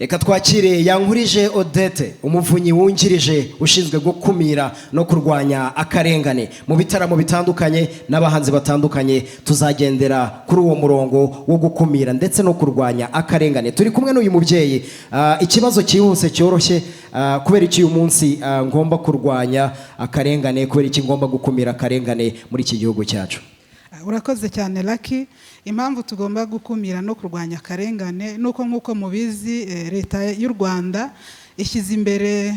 Reka twakire Yankurije Odette, umuvunyi wungirije ushinzwe gukumira no kurwanya akarengane. Mu bitaramo bitandukanye n'abahanzi batandukanye, tuzagendera kuri uwo murongo wo gukumira ndetse no kurwanya akarengane. Turi kumwe n'uyu mubyeyi. Ikibazo cyihuse cyoroshye: kubera iki uyu munsi ngomba kurwanya akarengane? Kubera iki ngomba gukumira akarengane muri iki gihugu cyacu? Urakoze cyane, Lucky. Impamvu tugomba gukumira no kurwanya akarengane ni uko, nk'uko mubizi, Leta y'u Rwanda ishyize imbere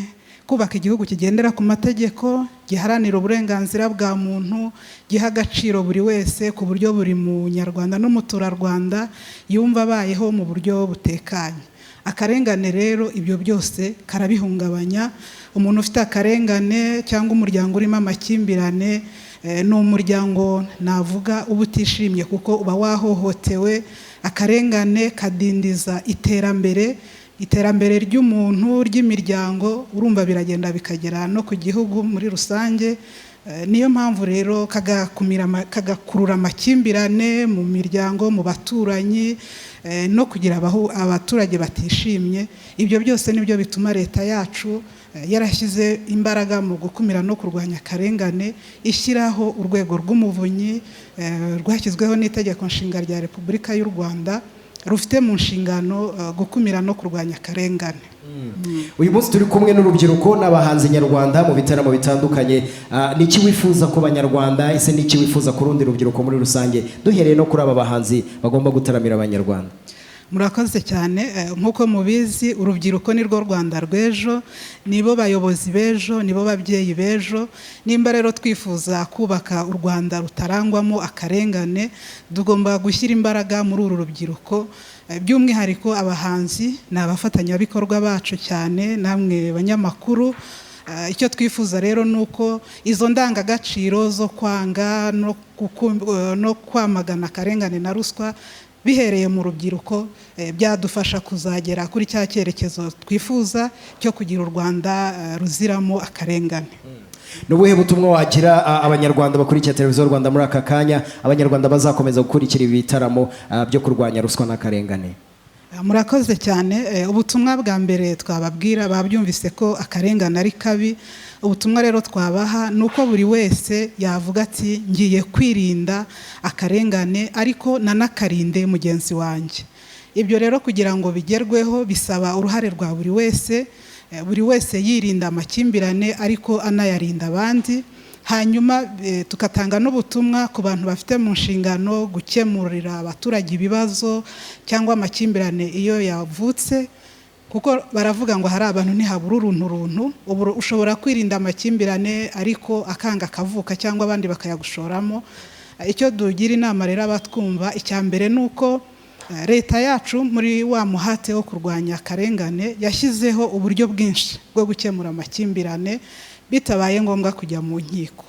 kubaka igihugu kigendera ku mategeko, giharanira uburenganzira bwa muntu, giha agaciro buri wese, ku buryo buri munyarwanda n'umuturarwanda yumva abayeho mu buryo butekanye. Akarengane rero, ibyo byose karabihungabanya. Umuntu ufite akarengane cyangwa umuryango urimo amakimbirane ni umuryango navuga uba utishimye, kuko uba wahohotewe. Akarengane kadindiza iterambere, iterambere ry'umuntu, ry'imiryango. Urumva biragenda bikagera no ku gihugu muri rusange. Niyo mpamvu rero kagakurura amakimbirane mu miryango, mu baturanyi, no kugira abaturage batishimye. Ibyo byose nibyo bituma leta yacu yarashyize imbaraga mu gukumira no kurwanya akarengane, ishyiraho Urwego rw'Umuvunyi rwashyizweho n'Itegeko Nshinga rya Repubulika y'u Rwanda, rufite mu nshingano gukumira no kurwanya akarengane. Uyu munsi turi kumwe n'urubyiruko n'abahanzi nyarwanda mu bitaramo bitandukanye. Ni iki wifuza ku Banyarwanda? Ese ni iki wifuza ku rundi rubyiruko muri rusange, duhereye no kuri aba bahanzi bagomba gutaramira Abanyarwanda? Murakoze cyane. Nk'uko mubizi, urubyiruko ni rwo Rwanda rw'ejo, nibo bayobozi b'ejo, nibo babyeyi b'ejo. Nimba rero twifuza kubaka u Rwanda rutarangwamo akarengane, tugomba gushyira imbaraga muri uru rubyiruko. By'umwihariko abahanzi ni abafatanyabikorwa bacu cyane, namwe banyamakuru. Icyo twifuza rero ni uko izo ndangagaciro zo kwanga no kwamagana akarengane na ruswa bihereye mu rubyiruko, byadufasha kuzagera kuri cya cyerekezo twifuza cyo kugira u Rwanda ruziramo akarengane. Ni ubuhe butumwa wagira Abanyarwanda bakurikiye Televiziyo Rwanda muri aka kanya, Abanyarwanda bazakomeza gukurikira ibi bitaramo byo kurwanya ruswa n'akarengane? Murakoze cyane. Ubutumwa bwa mbere twababwira, babyumvise ko akarengane ari kabi. Ubutumwa rero twabaha ni uko buri wese yavuga ati: "Ngiye kwirinda akarengane, ariko nanakarinde mugenzi wanjye." Ibyo rero kugira ngo bigerweho bisaba uruhare rwa buri wese, buri wese yirinda amakimbirane ariko anayarinda abandi. Hanyuma tugatanga n'ubutumwa ku bantu bafite mu nshingano gukemurira abaturage ibibazo cyangwa amakimbirane iyo yavutse, kuko baravuga ngo hari abantu ntihabura uruntu runtu. Ubu ushobora kwirinda amakimbirane ariko akanga akavuka cyangwa abandi bakayagushoramo. Icyo dugira inama rero abatwumva, icya mbere ni uko leta yacu, muri wa muhate wo kurwanya akarengane, yashyizeho uburyo bwinshi bwo gukemura amakimbirane bitabaye ngombwa kujya mu nkiko.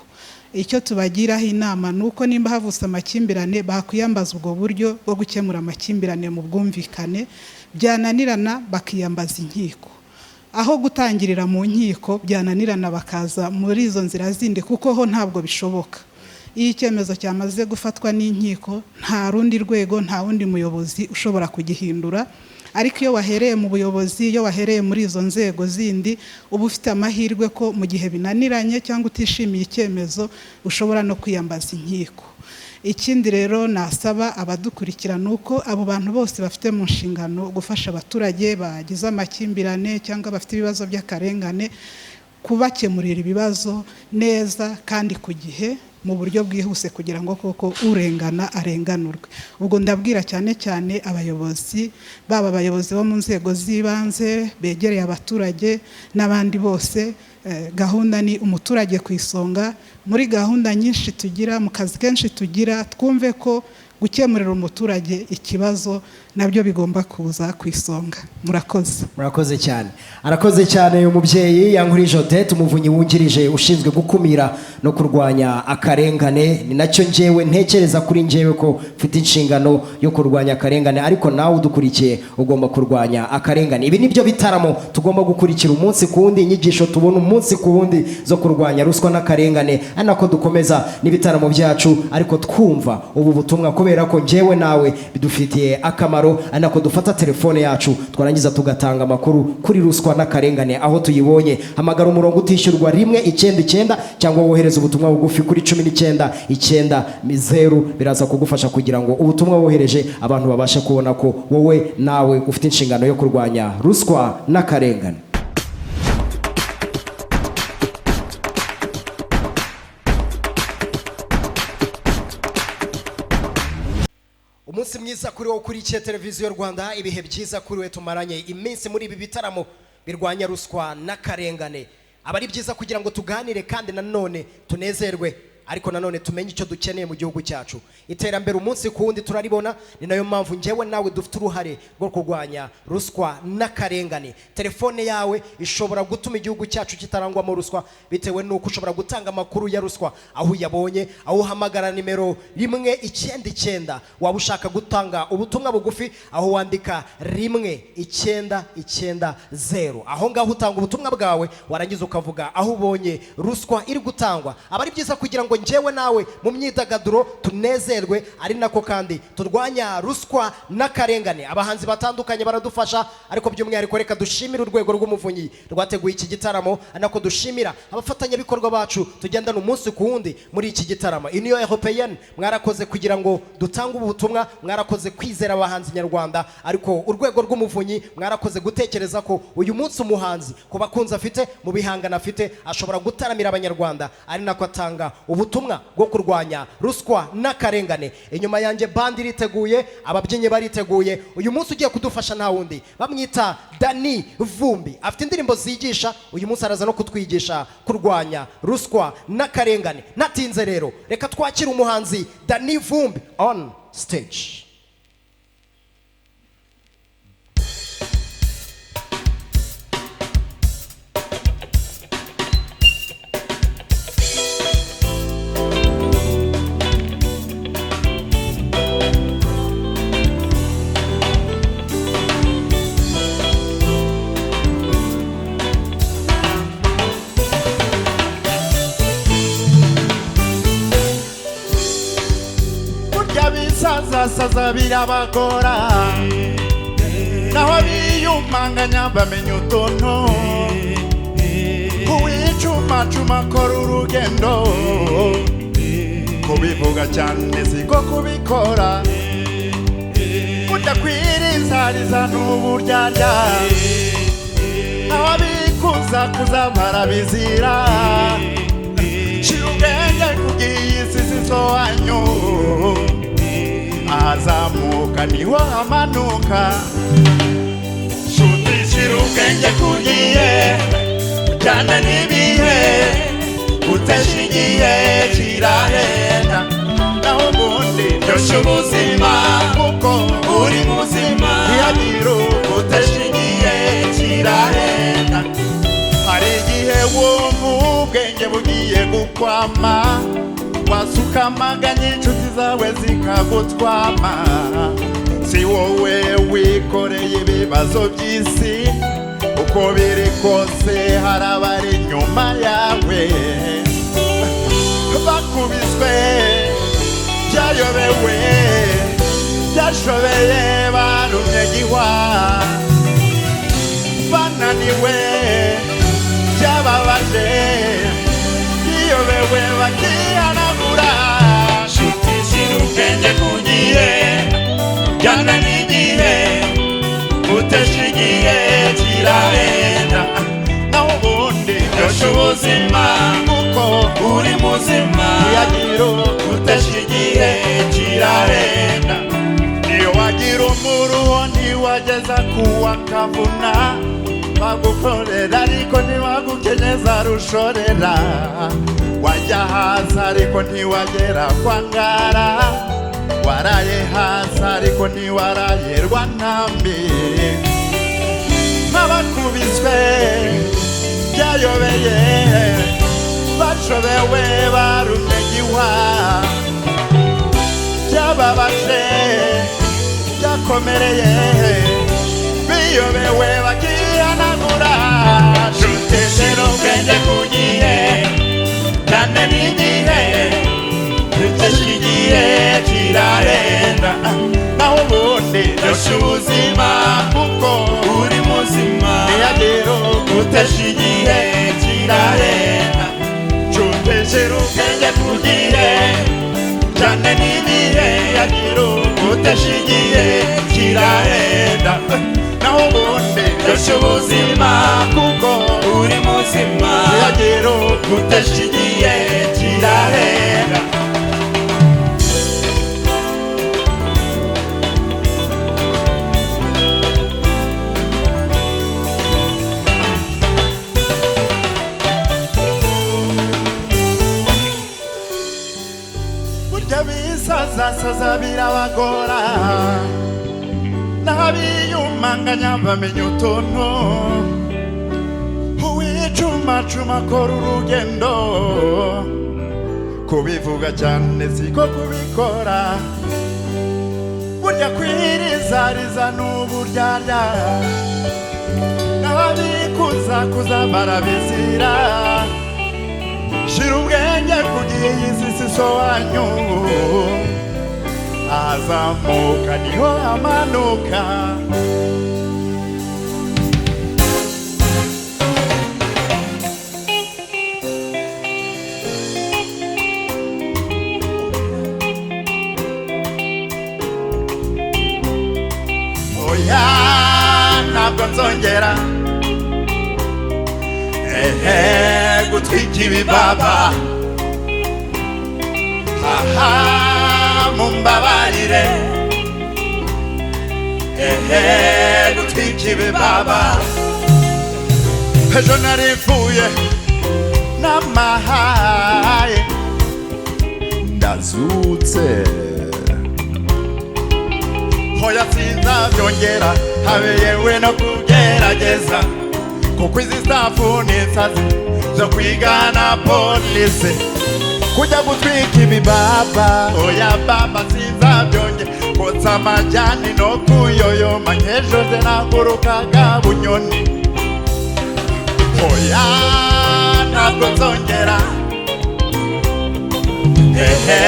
Icyo tubagiraho inama ni uko nimba havutse amakimbirane, bakwiyambaza ubwo buryo bwo gukemura amakimbirane mu bwumvikane, byananirana bakiyambaza inkiko. Aho gutangirira mu nkiko, byananirana bakaza muri izo nzira zindi, kuko ho ntabwo bishoboka. Iyo icyemezo cyamaze gufatwa n'inkiko, nta rundi rwego, nta wundi muyobozi ushobora kugihindura. Ariko iyo wahereye mu buyobozi, iyo wahereye muri izo nzego zindi, uba ufite amahirwe ko mu gihe binaniranye cyangwa utishimiye icyemezo, ushobora no kwiyambaza inkiko. Ikindi rero nasaba abadukurikira ni uko abo bantu bose bafite mu nshingano gufasha abaturage bagize amakimbirane cyangwa bafite ibibazo by'akarengane, kubakemurira ibibazo neza kandi ku gihe, mu buryo bwihuse, kugira ngo koko urengana arenganurwe. Ubwo ndabwira cyane cyane abayobozi, baba abayobozi bo mu nzego z'ibanze begereye abaturage n'abandi bose. Gahunda ni umuturage ku isonga. Muri gahunda nyinshi tugira, mu kazi kenshi tugira, twumve ko gukemurira umuturage ikibazo nabyo bigomba kuza ku isonga. Murakoze. Murakoze cyane. Arakoze cyane uyu mubyeyi Yankurije Odette, umuvunyi wungirije ushinzwe gukumira no kurwanya akarengane. Ni nacyo njyewe ntekereza kuri njyewe, ko mfite inshingano yo kurwanya akarengane, ariko nawe udukurikiye ugomba kurwanya akarengane. Ibi nibyo bitaramo tugomba gukurikira umunsi ku wundi, inyigisho tubona umunsi ku wundi zo kurwanya ruswa n'akarengane, ari nako dukomeza n'ibitaramo byacu, ariko twumva ubu butumwa kubera Kubera ko njyewe nawe bidufitiye akamaro, ari nako dufata telefone yacu twarangiza tugatanga amakuru kuri ruswa n'akarengane aho tuyibonye. Hamagara umurongo utishyurwa 199 cyangwa wohereza ubutumwa bugufi kuri 1990. Biraza kugufasha kugira ngo ubutumwa wohereje abantu babashe kubona ko wowe nawe ufite inshingano yo kurwanya ruswa n'akarengane. Umunsi mwiza kuri wowe ukurikiye Televiziyo Rwanda, ibihe byiza kuri we tumaranye iminsi muri ibi bitaramo birwanya ruswa n'akarengane. Aba ari byiza kugira ngo tuganire kandi nanone tunezerwe, ariko nanone tumenye icyo dukeneye mu gihugu cyacu. Iterambere umunsi ku wundi turaribona, ni nayo mpamvu njyewe nawe dufite uruhare rwo kurwanya ruswa n'akarengane. Telefone yawe ishobora gutuma igihugu cyacu kitarangwamo ruswa, bitewe n'uko ushobora gutanga amakuru ya ruswa aho uyabonye, aho uhamagara nimero 199. Waba ushaka gutanga ubutumwa bugufi, aho wandika 1990. Aho ngaho utanga ubutumwa bwawe, warangiza ukavuga aho ubonye ruswa iri gutangwa. Aba ari byiza kugira ngo njyewe nawe mu myidagaduro tunezerwe, ari nako kandi turwanya ruswa n'akarengane. Abahanzi batandukanye baradufasha, ariko by'umwihariko reka dushimire urwego rw'Umuvunyi rwateguye iki gitaramo, ari nako dushimira abafatanyabikorwa bacu tugendana umunsi ku wundi muri iki gitaramo. Union Européenne, mwarakoze kugira ngo dutange ubu butumwa, mwarakoze kwizera abahanzi nyarwanda, ariko urwego rw'Umuvunyi mwarakoze gutekereza ko uyu munsi umuhanzi ku bakunzi afite, mu bihangano afite, ashobora gutaramira Abanyarwanda, ari nako atanga ubutumwa bwo kurwanya ruswa n'akarengane. Inyuma yanjye bandi iriteguye, ababyinnyi bariteguye. Uyu munsi ugiye kudufasha nta wundi, bamwita Danny Vumbi, afite indirimbo zigisha. Uyu munsi araza no kutwigisha kurwanya ruswa n'akarengane. Natinze rero, reka twakire umuhanzi Danny Vumbi on stage. Saza birabagora, naho biyumanganya bamenya utuntu. Uwicumacuma akora urugendo, kubivuga cyane siko kubikora. Kudakwirizariza n'uburyarya, naho bikuzakuza barabizira. Shira ubwenge kubw'iyi si si so wanyu, azamuka niho amanuka. Shuti shira ubwenge kugiye ujyana n'ibihe, utesha igihe kirahenda. Naho ubundi ryoshya ubuzima kuko uri muzima, ntihagira utesha igihe kirahenda. Hari igihe wumva ubwenge bugiye gukwama, wasukamaganya inshuti zawe zikagutwama. Si wowe wikoreye ibibazo by'isi, uko biri kose hari abari inyuma yawe. Bakubiswe byayobewe, byashobeye barumye gihwa, bananiwe byababaje, biyobewe bakihanagura. Shuti shira ubwenge kugiye jyana n'igihe, utesha igihe kirahenda. Naho ubundi ryoshya ubuzima kuko uri muzima, ntihagira utesha igihe kirahenda. Niyo wagira umuruho ntiwageza kuwa kavuna, bagukorera ariko ntibagukenyeza rushorera. Wajya hasi ariko ntiwagera kwa Ngara, waraye hasi ariko ntiwaraye Rwantambi. Nk'abakubiswe byayobeye, bashobewe barumye gihwa, byababaje byakomereye, biyobewe bakihanagura. Shuti shira ubwenge kugihe cyane n'igihe, utesha igihe kirahenda. Ryoshya ubuzima kuko uri muzima. Ntihagire ugutesha igihe kirarenda. Cuteshere ubwenge ku gihe cyane n'igihe. Yagira ugutesha igihe kirarenda. Naho ubundi ryoshya ubuzima kuko uri muzima. Ntihagire ugutesha igihe kirarenda. Burya bisazasaza birabagora, n'abiyumanganya bamenya utuntu. Uwicumacuma akora urugendo, kubivuga cyane siko kubikora. Burya kwirizariza n'uburyarya, n'ababikuzakuza barabizira. Shira ubwenge ku gihe iyi si so wanyu, azamuka niho amanuka. Oya ntabwo nzongera ehe gutwika ibibaba. Aha mumbabarire ehe gutwika ibibaba. Ejo narivuye n'amahaye ndazutse. Hoya sinzabyongera habe yewe no kugerageza, kuko izi stafu ni insazi zo kwigana polisi. Kujya gutwika ibibaba oya baba sinzabyongera. Kotsa amajyani no kuyoyoma nk'ejo ze nagurukaga bunyoni. Oya ntabwo nzongera ehe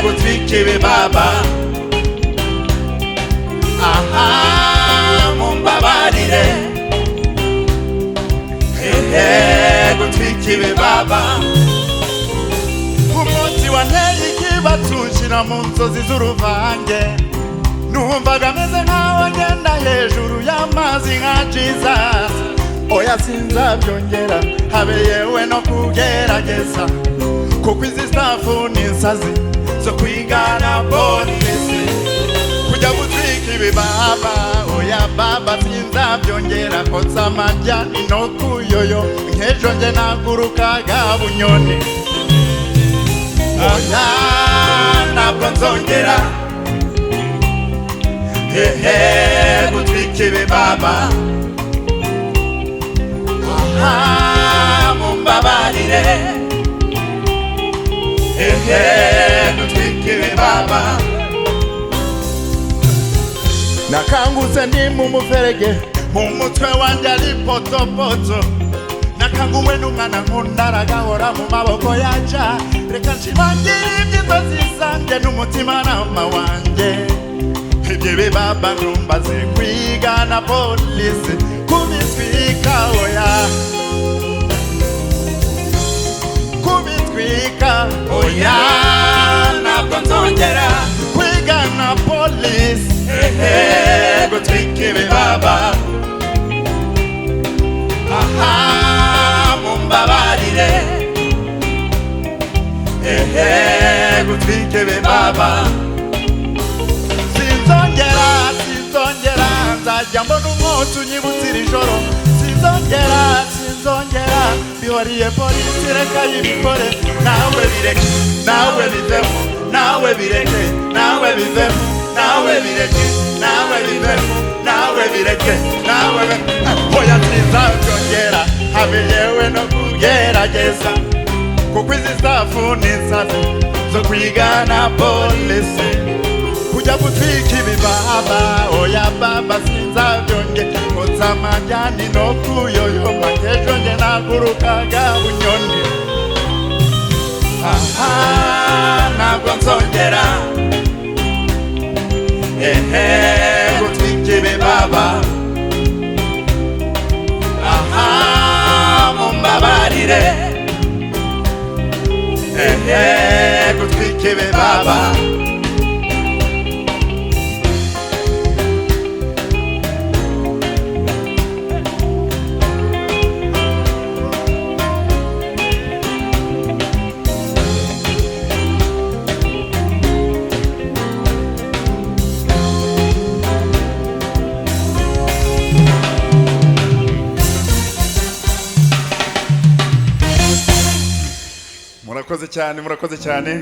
gutwika ibibaba. Aha mumbabarire ehe gutwika ibibaba. Umunsi wanteye ikibatsi unshyira mu nzozi z'uruvange, numvaga meze nkaho ngenda hejuru y'amazi nka Jesus. Oya sinzabyongera habe yewe no kugerageza, kuko izi stafu ni insazi zo kwigana polisi. Kujya gutwika ibibaba oya baba sinzabyongera. Kotsa amajyani no kuyoyo nk'ejo nge nagurukaga bunyoni. Oya ntabwo nzongera ehe gutwika ibibaba. Aha mumbabarire ehe gutwika ibibaba. Nakangutse ndi mu muferege, mu mutwe wanjye ari potopoto. Nakanguwe n'umwana nkunda aragahora mu maboko yaja. Reka nshimangire iby'inzozi zanjye n'umutimanama wanjye. Ibyo bibaba ntumbaze kwigana polisi kubitwika oya kubitwika oya ntabwo nzongera kwigana polisi ehe gutwika ibibaba. Aha mumbabarire ehe gutwika ibibaba. Sinzongera sinzongera nzajya mbona umwotsi unyibutsa iri joro. Sinzongera sinzongera bihoriye polisi reka yibikore. Nawe bireke nawe bivemo nawe bireke nawe bivemo nawe bireke nawe bivemo nawe bireke nawe. Oya sinzabyongera habe yewe no kugerageza, kuko izi stafu ni insazi zo kwigana polisi. Kujya gutwika ibibaba oya baba sinzabyongera. Kotsa amajyani no kuyoyoma nk'ejo nge nagurukaga bunyoni. Aha ntabwo nzongera ehe gutwika ibibaba. Aha, mumbabarire, ehe, gutwika ibibaba. Murakoze cyane, murakoze cyane.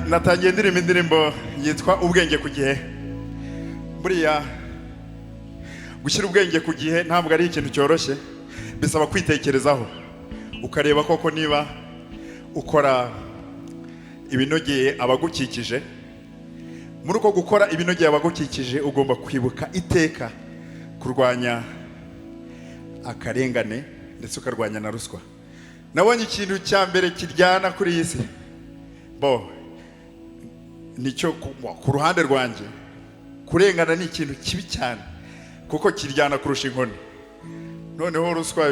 Natangiye ndirimba indirimbo yitwa Ubwenge ku gihe. Buriya gushyira ubwenge ku gihe ntabwo ari ikintu cyoroshye, bisaba kwitekerezaho ukareba koko niba ukora ibinogeye abagukikije. Muri uko gukora ibinogeye abagukikije ugomba kwibuka iteka kurwanya akarengane ndetse ukarwanya na ruswa. Nabonye ikintu cya mbere kiryana kuri iyi si, bo nicyo ku ruhande rwanjye, kurengana ni ikintu kibi cyane kuko kiryana kurusha inkoni. Noneho ruswa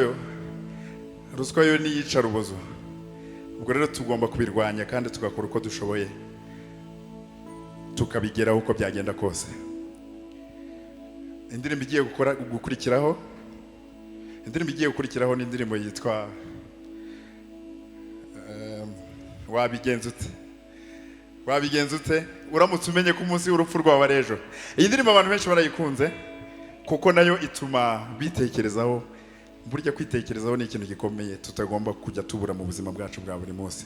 yo ni iyicarubozo. Ubwo rero tugomba kubirwanya kandi tugakora uko dushoboye tukabigeraho uko byagenda kose. Indirimbo igiye gukurikiraho, indirimbo igiye gukurikiraho ni indirimbo yitwa Wabigenza ute. Wabigenza ute uramutse umenye ko umunsi w'urupfu rwawe ari ejo. Iyi ndirimbo abantu benshi barayikunze kuko nayo ituma bitekerezaho. Burya kwitekerezaho ni ikintu gikomeye tutagomba kujya tubura mu buzima bwacu bwa buri munsi.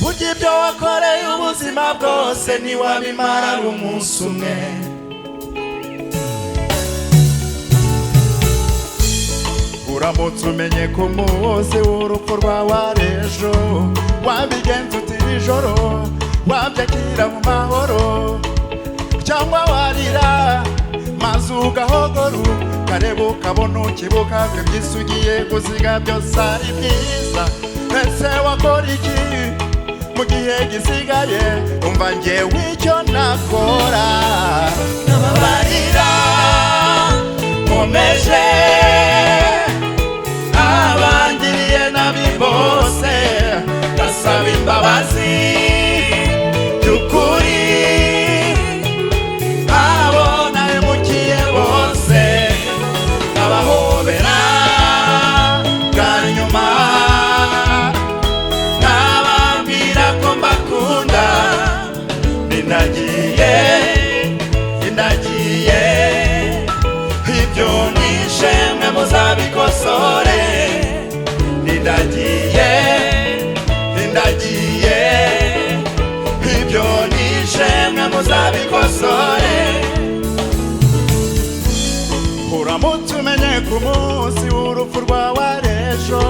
Burya ibyo wakoreye ubuzima bwose ntiwabimara umunsi umwe. Uramutse umenye ko umunsi w'urupfu rwawe ari ejo, wabigenza ute iri joro? Wabyakira mu mahoro cyangwa warira maze ugahogora ukareba ukabona ukibuka ko iby'isi ugiye gusiga byose ari byiza. Ese wakora iki mu gihe gisigaye? Umva njyewe icyo nakora, Nababarira nkomeje abangiriye nabi bose, ndasaba imbabazi by'ukuri abo nahemukiye bose, nkabahobera bwa nyuma, nkababwira ko mbakunda. Ninagiye, ninagiye, ibyo nishimwe muzabikosore. Nindagiye, nindagiye, ibyo nishimwe muzabikosore. Uramutse umenye ko umunsi w'urupfu rwawe ari ejo,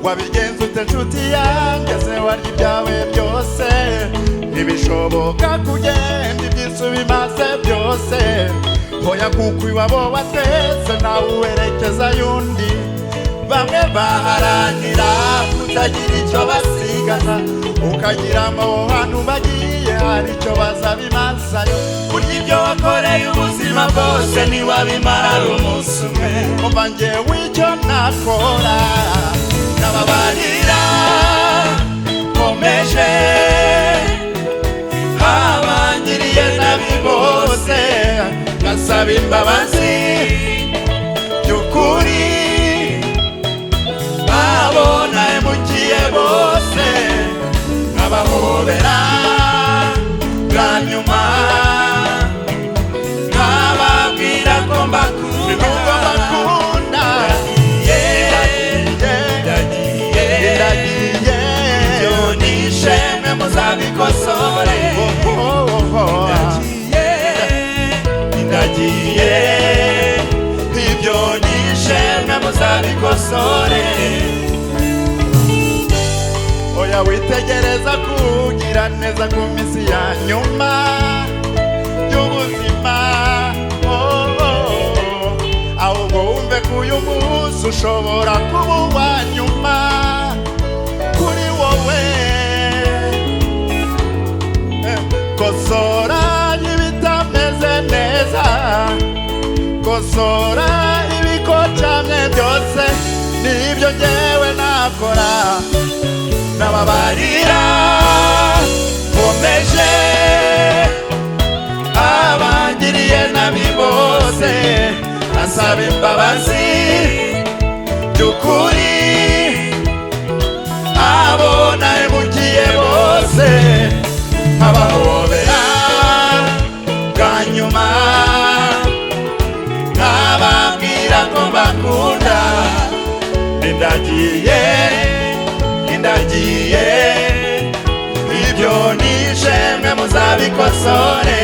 wabigenza ute nshuti yanjye? Se warya ibyawe byose? Ntibishoboka kugenda iby'isi ubimaze byose. Hoya kuko iwabo wa twese ntawe uwerekeza y'undi. Bamwe baharanira kutagira icyo basigaza, ukagira ngo aho hantu bagiye hari icyo bazabimazayo. Burya ibyo wakoreye ubuzima bwose ntiwabimara umunsi umwe. Umva njyewe icyo nakora, Nababarira nkomeje abangiriye nabi bose, ndasaba imbabazi by'ukuri abo nahemukiye bose, nkabahobera bwa nyuma, nkababwira ko mbakunda. Nubwo mbakunda, Ndagiye, ndagiye, ibyo nishimwe muzabikosore. Ndagiye, ndagiye, ibyo nishimwe muzabikosore. Oya witegereza kugira neza ku minsi ya nyuma y'ubuzima, oh, oh. Ahubwo wumve ko uyu munsi ushobora kuba uwa nyuma. Gukosora ibikocamye byose nibyo ngewe nakora. Nababarira nkomeje abangiriye nabi bose, asaba imbabazi by'ukuri abo nahemukiye bose, nkabahobera bwa nyuma, nkababwira ko mbakunda. Nindagiye, nindagiye, ibyo nishe mwe muzabikosore.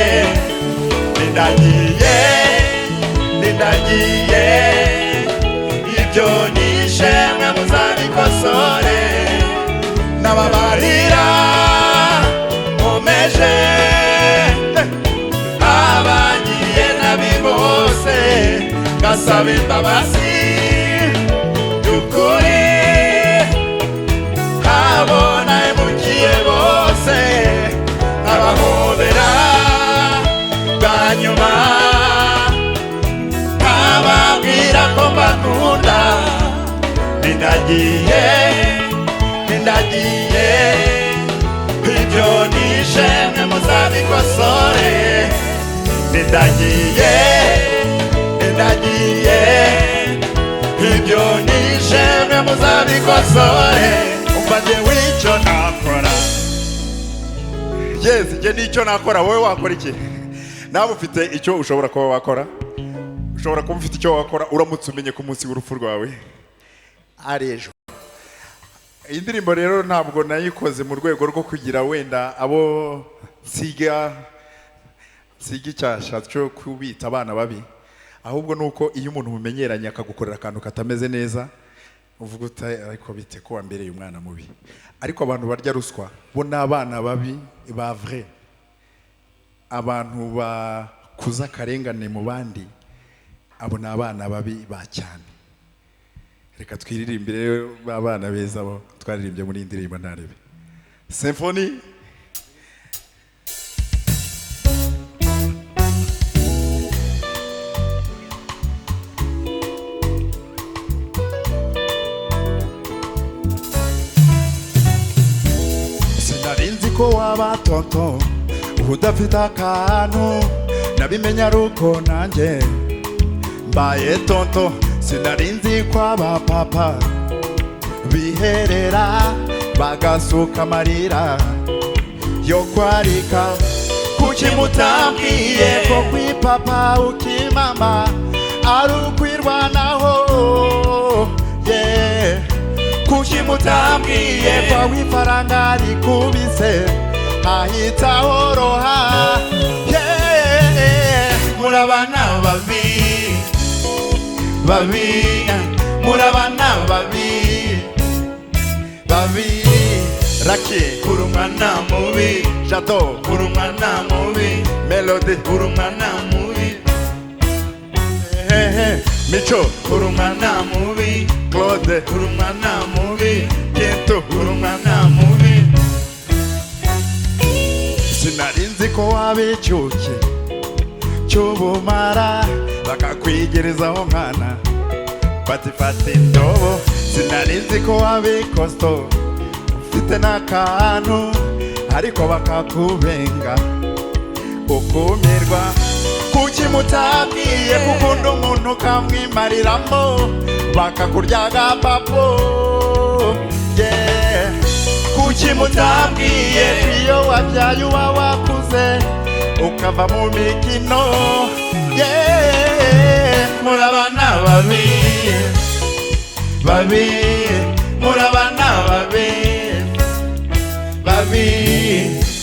Nindagiye, nindagiye, ibyo nishe mwe muzabikosore. Nababarira nkomeje abangiye nabi bose, ngasaba imbabazi by'ukuri abo nahemukiye bose, nkabahobera bwa nyuma, nkababwira ko mbakunda. Nindagiye, nindagiye, ibyo nishe mwe muzabikosore. Nindagiye, nindagiye, ibyo nishe mwe muzabikosore. Umva njyewe icyo nakora, yes, njye nicyo nakora. Wowe wakora iki? Nawe ufite icyo ushobora kuba wakora, ushobora kuba ufite icyo wakora uramutse umenye ko umunsi w'urupfu rwawe ari ejo. Iyi ndirimbo rero ntabwo nayikoze mu rwego rwo kugira wenda abo nsiga nsiga icyasha cyo kubita abana babi, ahubwo ni uko iyo umuntu mumenyeranye akagukorera akantu katameze neza, uvuga uti ariko bite ko wambereye umwana mubi. Ariko abantu barya ruswa bo ni abana babi ba vrai. Abantu bakuza akarengane mu bandi, abo ni abana babi ba cyane. Reka twiririmbire b'abana beza bo twaririmbye muri iyi ndirimbo ntarebe symphony. Sinari nzi ko waba tonto udafite akantu, nabimenya ari uko nanjye mbaye tonto. Sinari nzi ko aba papa biherera bagasuka amarira yo kwarika. Kuki mutambwiye ko kwipapa ukimama ari ukwirwanaho? Yeah. Kuki mutambwiye ko ifaranga rikubise hahita horoha? Yeah. Muri abana babi babi, muri abana babi babi. Raki uri umwana mubi, Jado uri umwana mubi, Melody uri umwana mubi, hehe Mico uri umwana mubi, Claude uri umwana mubi, Kintu uri umwana mubi. Sinari nzi ko waba icyuki cy'ubumara bakakwigerezaho mwana batifata indobo. Sinari nzi ko waba ikosto ufite n'akantu ariko bakakubenga ukumirwa. Kuki mutabwiye gukunda umuntu ukamwimariramo bakakurya agapapu? Yeah. Kuki mutambwiye iyo wabyaye uba wakuze ukava mu mikino? Yeah. Muri abana babi babi, muri abana babi babi.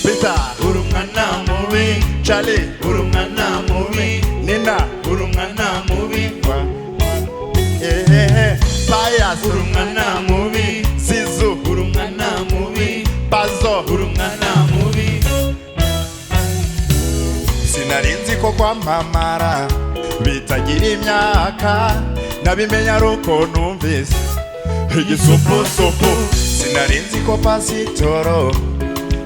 Peter uri umwana mubi, Charlie uri umwana mubi, Nina uri umwana mubi, Pius uri umwana mubi, Zizu uri umwana mubi, Bazo uri umwana mubi. Sinari nzi ko kwamamara bitagira imyaka, nabimenya ari uko numvise igisupusupu. Sinari nzi ko pasitoro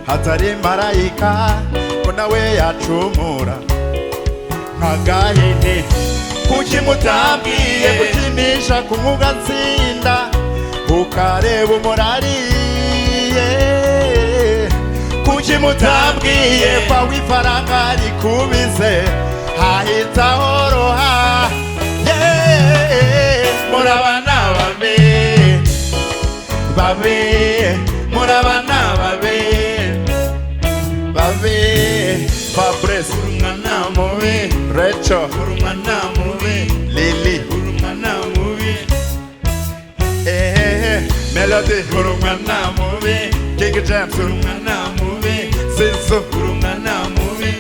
hatari marayika, ko nawe yacumura nk'agahene. Kuki mutambwiye gukinisha ku mugatsinda ukareba umurari? Kuki mutambwiye kwa w'ifaranga rikubize hahita horoha? Murabana babe babe, murabana babe babe. Fabrice, Urumwana mubi. Rachel, Urumwana mubi. Lily, Urumwana mubi. Eh, Melody, Urumwana mubi. King James, Urumwana mubi. Zizu. Urumwana mubi.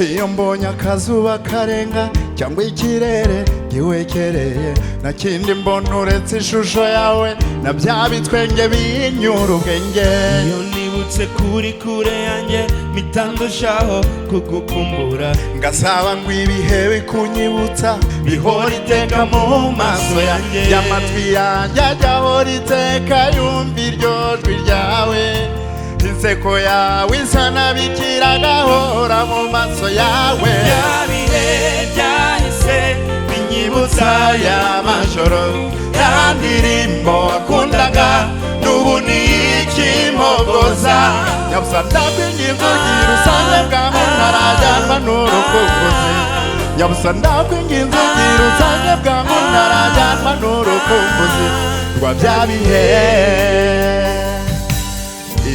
Iyo mbonye akazuba karenga cyangwa ikirere giwekereye, nta kindi mbona uretse ishusho yawe na bya bitwenge binyura ubwenge. Iyo nibutse kuri kure yanjye, mpita ndushaho kugukumbura. Ngasaba ngo ibihe bikunyibutsa bihora iteka mu maso yanjye, amatwi yanjye ajya ahora iteka yumva iryo jwi ryawe, inseko yawe isa n'abikira agahora mu maso yawe. Bya bihe byahise binyibutsa ya majoro, ya ndirimbo wakundaga n'ubu ni ikimogoza. Nyabusa ndakwinginze ugira usange bwawe ntarajyanwa n'urukumbuzi. Nyabusa ndakwinginze ugira usange bwawe ntarajyanwa n'urukumbuzi rwa bya bihe.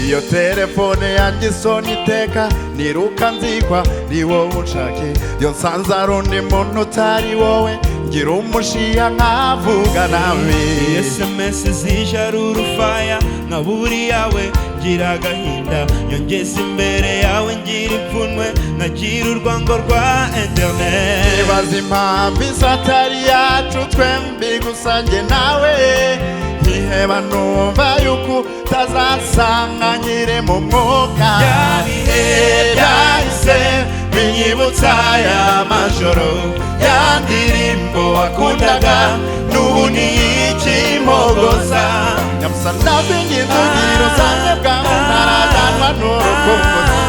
Iyo telefone yanjye isona iteka niruka nzikwa ni wowe unshake. Iyo nsanze ari undi muntu utari wowe, ngira umushiya nkavuga nabi. SMS zije ari urufaya nka buriya we, ngira agahinda. Nyongeza imbere yawe ngira ipfunwe, nkagira urwango rwa internet. Nibaza impamvu isi atari yacu twembi gusa njye nawe, nkiheba numva yuko utazasanga nkiri mu mwuka. Bya bihe byahise binyibutsa ya majoro, ya ndirimbo wakundaga n'ubu ni ikimogoza. Nyabusa ndakwinginze ugira usange bwawe ntarajyanwa n'urukumbuzi.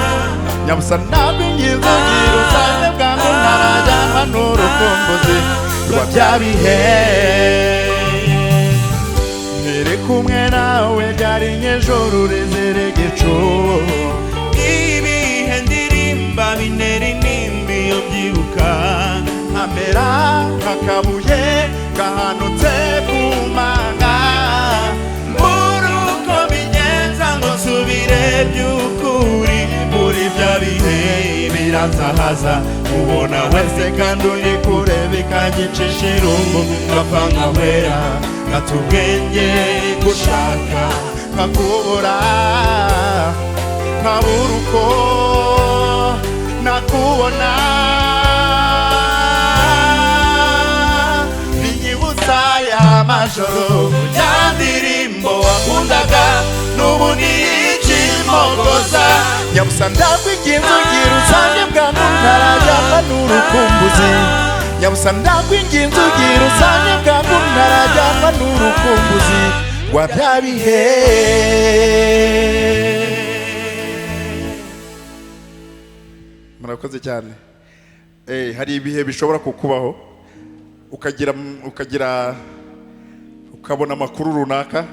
Nyabusa ndakwinginze ugira usange bwawe ntarajyanwa n'urukumbuzi rwa bya bihe. Nkiri kumwe nawe byari nk'ijoro rizira igicu. Ibihe ndirimba bintera intimba iyo mbyibuka, nkamera nk'akabuye gahanutse ku manga. Mbura uko mbigenza ngo nsubire by'ukuri muri bya bihe. Biranzahaza ubona wese kandi uri kure, bikanyicisha irungu ngapfa nkahwera, ngata ubwenge gushaka nkakubura, nkabura uko nakubona. Binyibutsa ya majoro, ya ndirimbo wakundaga n'ubu ni ikimogoza. Nyabusa ndakwinginze ugira usange bwangu ntarajyanwa n'urukumbuzi. Nyabusa ndakwinginze ugira usange bwangu ntarajyanwa n'urukumbuzi rwa bya bihe. Murakoze cyane. Hari ibihe bishobora kukubaho ukagira ukagira ukabona amakuru runaka,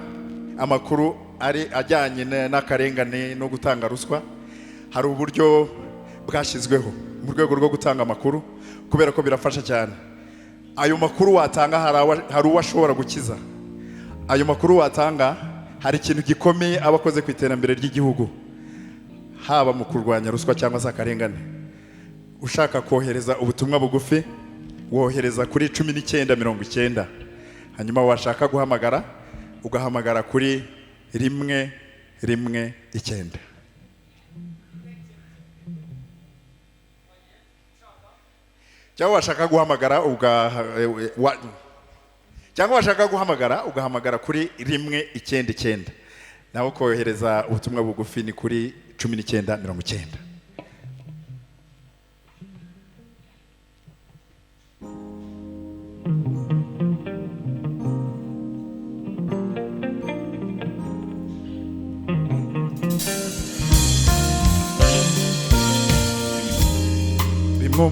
amakuru ari ajyanye n'akarengane no gutanga ruswa. Hari uburyo bwashyizweho mu rwego rwo gutanga amakuru, kubera ko birafasha cyane. Ayo makuru watanga hari uwo ashobora gukiza. Ayo makuru watanga hari ikintu gikomeye aba akoze ku iterambere ry'igihugu, haba mu kurwanya ruswa cyangwa se akarengane. Ushaka kohereza ubutumwa bugufi wohereza kuri 1990, hanyuma washaka guhamagara ugahamagara kuri 1 1 9. Cyangwa washaka guhamagara cyangwa washaka guhamagara ugahamagara kuri 1 9 9, naho kohereza ubutumwa bugufi ni kuri 19 90. Bimwe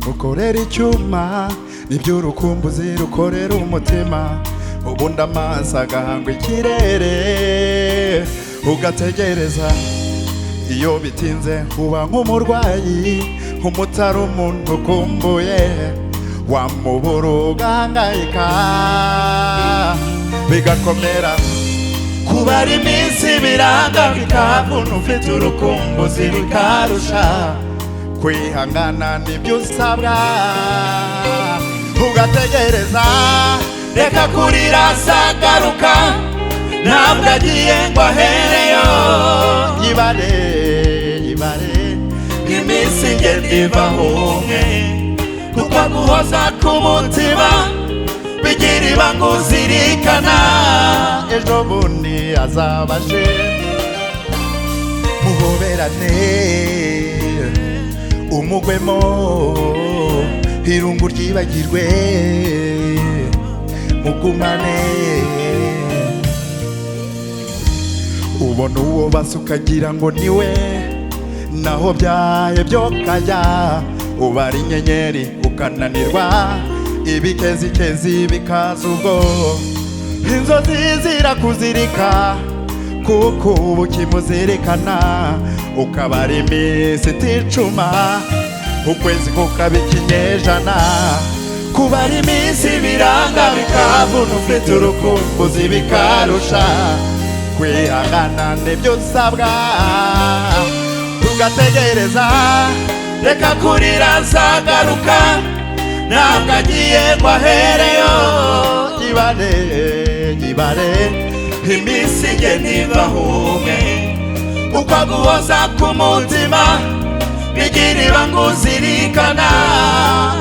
ukorera icyuma nibyo urukumbuzi rukorera umutima, ubundi amaso agahanga ikirere ugategereza. Iyo bitinze uba nk'umurwayi, umutari umuntu ukumbuye, wamubura ugahangayika bigakomera. Kubara iminsi biranga bikavuna, ufite urukumbuzi bikarusha kwihangana nibyo usabwa ugategereza. Reka kurira azagaruka, ntabwo agiye ngo ahereyo. Yibare yibare iminsi igenda iva umwe, kuko guhoza ku mutima bigira ibanga uzirikana, ejo bundi azaba aje muhoberane umugwemo, irungu ryibagirwe mugumane. Ubona uwo basukagira ngo niwe, naho byaye byo kajya ubara inyenyeri ukananirwa, ibikezikezi bikaza ubwo inzozi zirakuzirika, kuko ubu ukimuzirikana ukabara iminsi iticuma, ukwezi kukaba ikinyejana. Kubara iminsi biranga bikavuna, ufite urukumbuzi bikarusha kwihangana nibyo usabwa tugategereza. Reka kurira azagaruka, ntabwo agiye ngo ahereyo. Yibare yibare iminsi igenda iva umwe, uko guhoza ku mutima bigira ibanga uzirikana,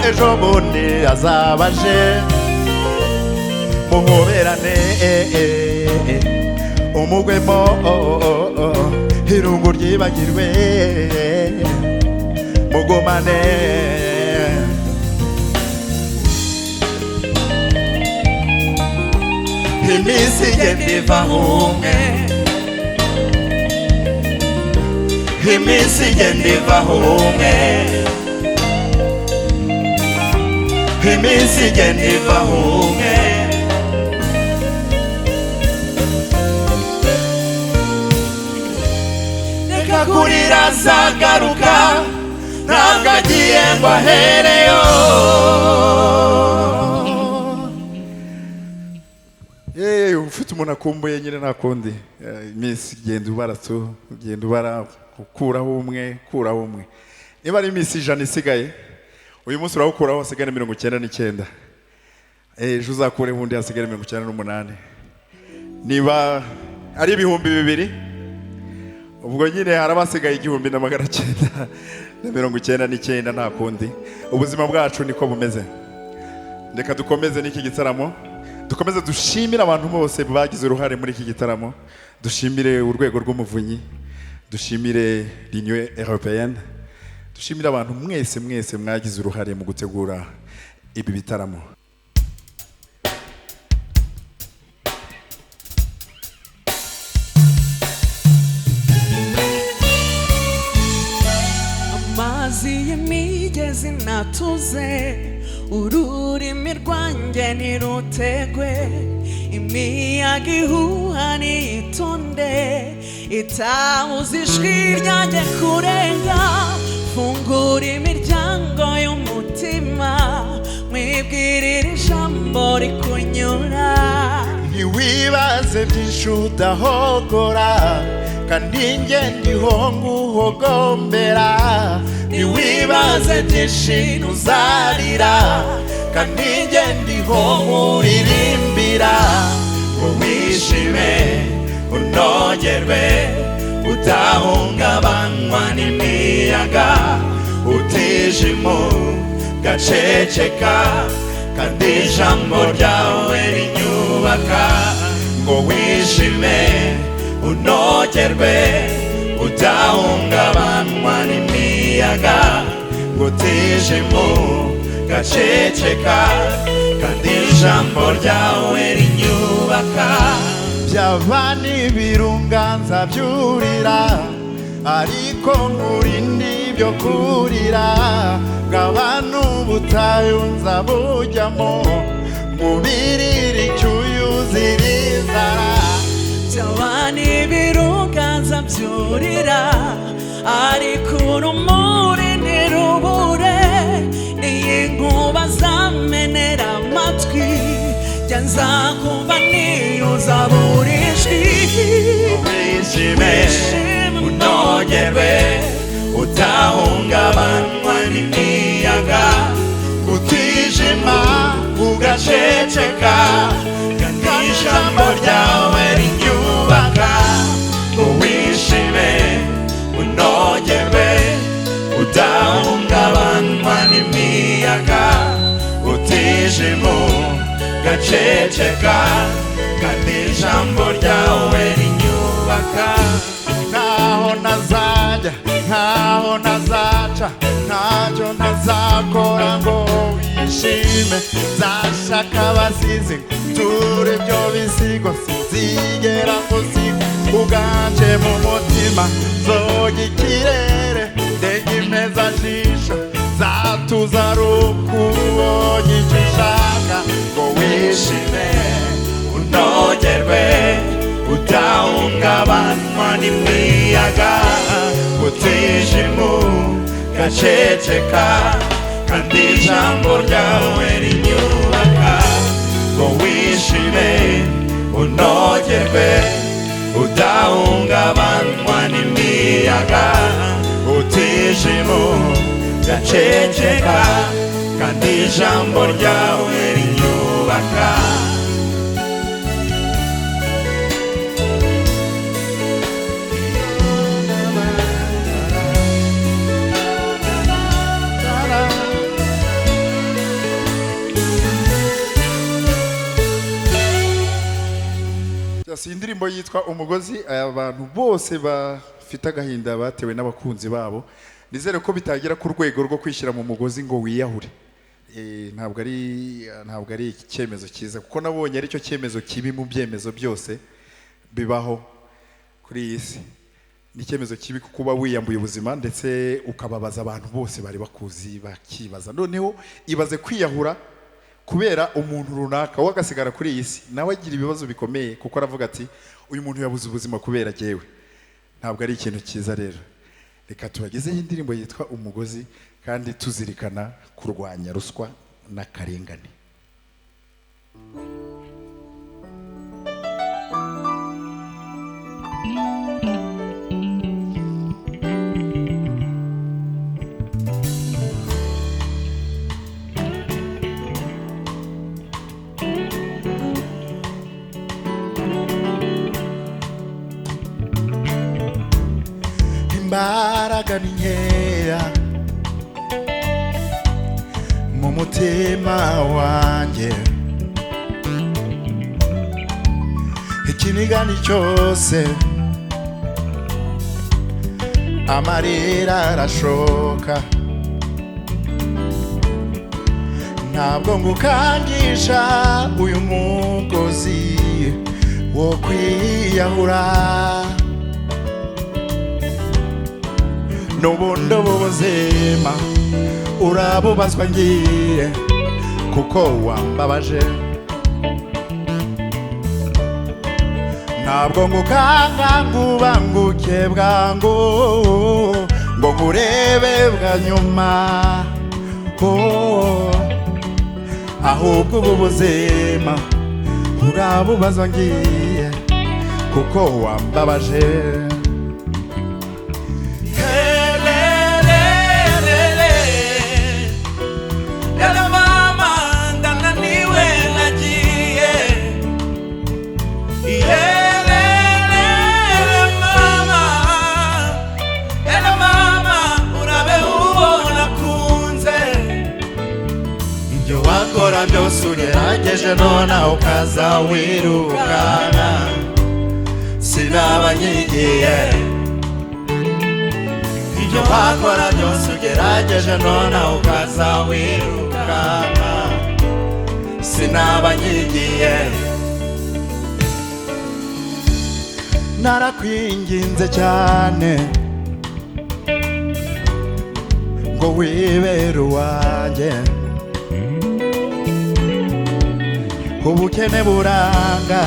ejo bundi azaba aje muhoberane umugwemo, irungu ryibagirwe mugumane. Iminsi igenda iva umwe, iminsi igenda iva umwe, iminsi igenda iva umwe. Reka kurira azagaruka, ntabwo agiye ngo ahereyo. Ufite umuntu akumbuye nyine nta kundi, iminsi igenda ubara tu, ugenda ubara ukuraho umwe, ukuraho umwe. Niba ari iminsi 100 isigaye, uyu munsi urawukuraho hasigare 99, ejo uzakureho undi hasigare 98. Niba ari 2000, ubwo nyine harabasigaye 1999, nta kundi. Ubuzima bwacu niko bumeze. Reka dukomeze n'iki gitaramo, dukomeze dushimire abantu bose bagize uruhare muri iki gitaramo, dushimire urwego rw'umuvunyi, dushimire l'Union Européenne, dushimire abantu mwese mwese mwagize uruhare mu gutegura ibi bitaramo. Amazi y'imigezi natuze, ururimi rwanjye ntirutegwe, imiyaga ihuha niyitonde, itabuza ijwi ryanjye kurenga. Fungura imiryango y'umutima, mwibwirire ijambo rikunyura. Ntiwibaze byinshi udahogora, kandi njye ndiho nguhogombera. Ntiwibaze byinshi ntuzarira, kandi njye ndiho nkuririmbira. Ngo wishime unogerwe. unogerwe, utahungabanywa n'imiyaga, utijima ugaceceka, kandi ijambo ryawe rinyubaka. Ngo wishime unogerwe, utahungabanywa n'imiyaga, utijima ugaceceka, kandi ijambo ryawe rinyubaka. Byaba n'ibirunga nzabyurira, ariko nkurinde ibyo kurira, bwaba n'ubutayu nzabujyamo, nkubirire icyuya uzira inzara. Byaba n'ibirunga nzabyurira, ariko urumuri ntirubure, n'iyi nkuba zamenera amatwi, jya nzakumva niyo uzabura ijwi. Wishime unogerwe, utahungabanywa n'imiyaga, utijima ugaceceka, kandi ijambo ryawe rinyubaka. Wishime unogerwe, utahungabanywa n'imiyaga, utijima ugaceceka, kandi ijambo ryawe rinyubaka. Ntaho ntazajya, ntaho ntazaca, ntacyo ntazakora ngo wishime, nzashaka abasizi ture ibyo bisigo, sinzigera ngusiga uganje mu mutima, nzoga ikirere ndenge imeza jisho, nzatuza rukubonye icyo ushaka. Ngo wishime unogerwe, utahungabanywa n'imiyaga, utijima ugaceceka, kandi ijambo ryawe rinyubaka. Ngo wishime unogerwe, utahungabanywa n'imiyaga, utijima ugaceceka, kandi ijambo ryawe rinyubaka. Si indirimbo yitwa Umugozi. Abantu bose bafite agahinda batewe n'abakunzi babo, nizere ko bitagera ku rwego rwo kwishyira mu mugozi ngo wiyahure. Ntabwo ari icyemezo cyiza, kuko nabonye aricyo cyemezo kibi mu byemezo byose bibaho kuri iyi si. Ni icyemezo kibi kuko uba wiyambuye ubuzima, ndetse ukababaza abantu bose bari bakuzi bakibaza. Noneho ibaze kwiyahura kubera umuntu runaka, we agasigara kuri iyi si, nawe agira ibibazo bikomeye, kuko aravuga ati uyu muntu yabuze ubuzima kubera jyewe. Ntabwo ari ikintu cyiza. Rero reka tubagezeho indirimbo yitwa Umugozi, kandi tuzirikana kurwanya ruswa n'akarengane. Imbaraga ni nkeya mu mutima wanjye, ikiniga ni cyose, amarira arashoka. Ntabwo ngukangisha uyu mugozi wo kwiyahura, n'ubundi ubu buzima urabubazwa ngiye, kuko wambabaje. Ntabwo ngukanga ngubanguke bwangu, ngo nkurebe bwa nyuma, oh, ahubwo ubu buzima urabubazwa ngiye, kuko wambabaje. Yeah. nonaha ukaza wirukanka, sinaba nyigiye. Ibyo wakora byose ugerageje nonaha ukaza wirukanka, sinaba nyigiye. Narakwinginze cyane ngo wibere uwanjye, ubukene buranga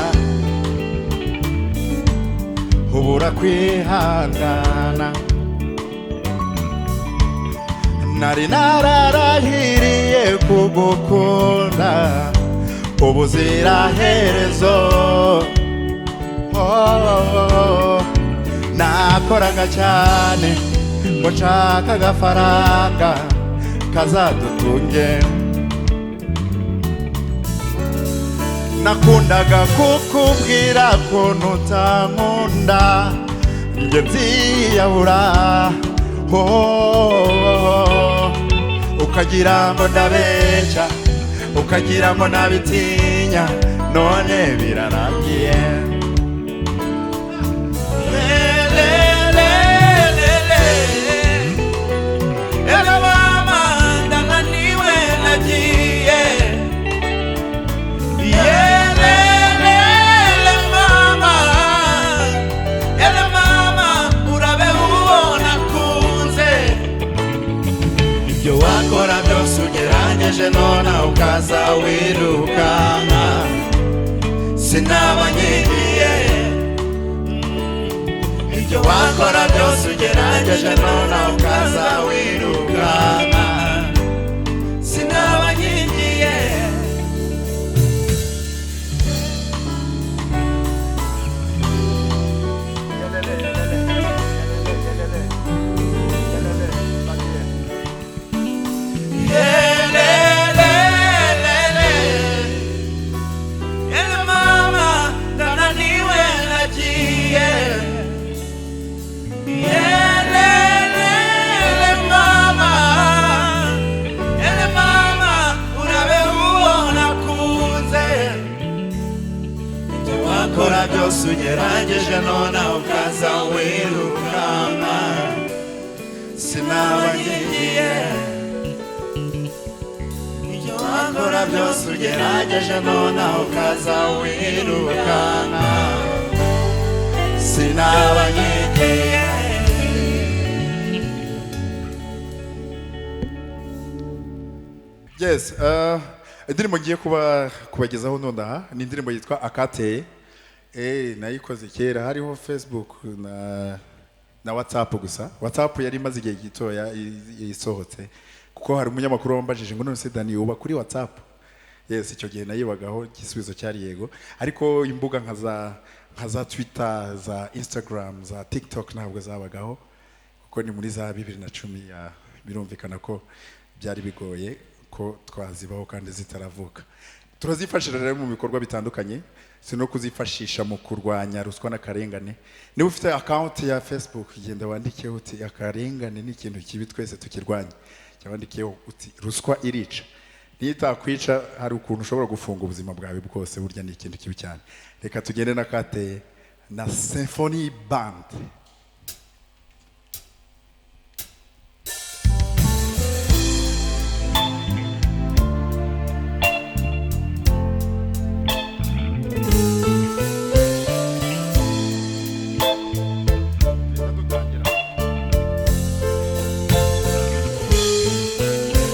ubura kwihangana. Nari nararahiriye kugukunda ubuziraherezo, oh, nakoraga cyane ngo nshaka agafaranga kazadutunge. Nakundaga kukubwira ko utankunda njye byiyahura, oh, ukagira ngo ndabeshya, ukagira ngo nabitinya, none birarangiye. Ibyo wakora byose ugerageje nonaha ukaza wirukanka, sinaba nyigiye. Ibyo wakora byose ugerageje nonaha ukaza wirukanka, sinaba nyigiye. Wakora byose ugerageje nonaha ukaza wirukanka, sinaba nyigiye. Ibyo wakora byose ugerageje nonaha ukaza wirukanka, sinaba nyigiye. Yes, indirimbo ngiye kubagezaho nonaha ni indirimbo yitwa Akateye. Nayikoze kera hariho Facebook na WhatsApp gusa. WhatsApp yari imaze igihe gitoya isohotse, kuko hari umunyamakuru wambajije ngo none se Dani uba kuri WhatsApp? Yes, icyo gihe nayibagaho, igisubizo cyari yego. Ariko imbuga nka za Twitter, za Instagram, za TikTok ntabwo zabagaho, kuko ni muri za 2010, birumvikana ko byari bigoye ko twazibaho kandi zitaravuka. Turazifashisha rero mu bikorwa bitandukanye, si no kuzifashisha mu kurwanya ruswa n'akarengane. Niba ufite account ya Facebook, genda wandikeho uti akarengane ni ikintu kibi twese tukirwanya, cyangwa wandikeho uti ruswa irica. Nitakwica hari ukuntu ushobora gufunga ubuzima bwawe bwose, burya ni ikintu kibi cyane. Reka tugende na Kateye na Symphony Band.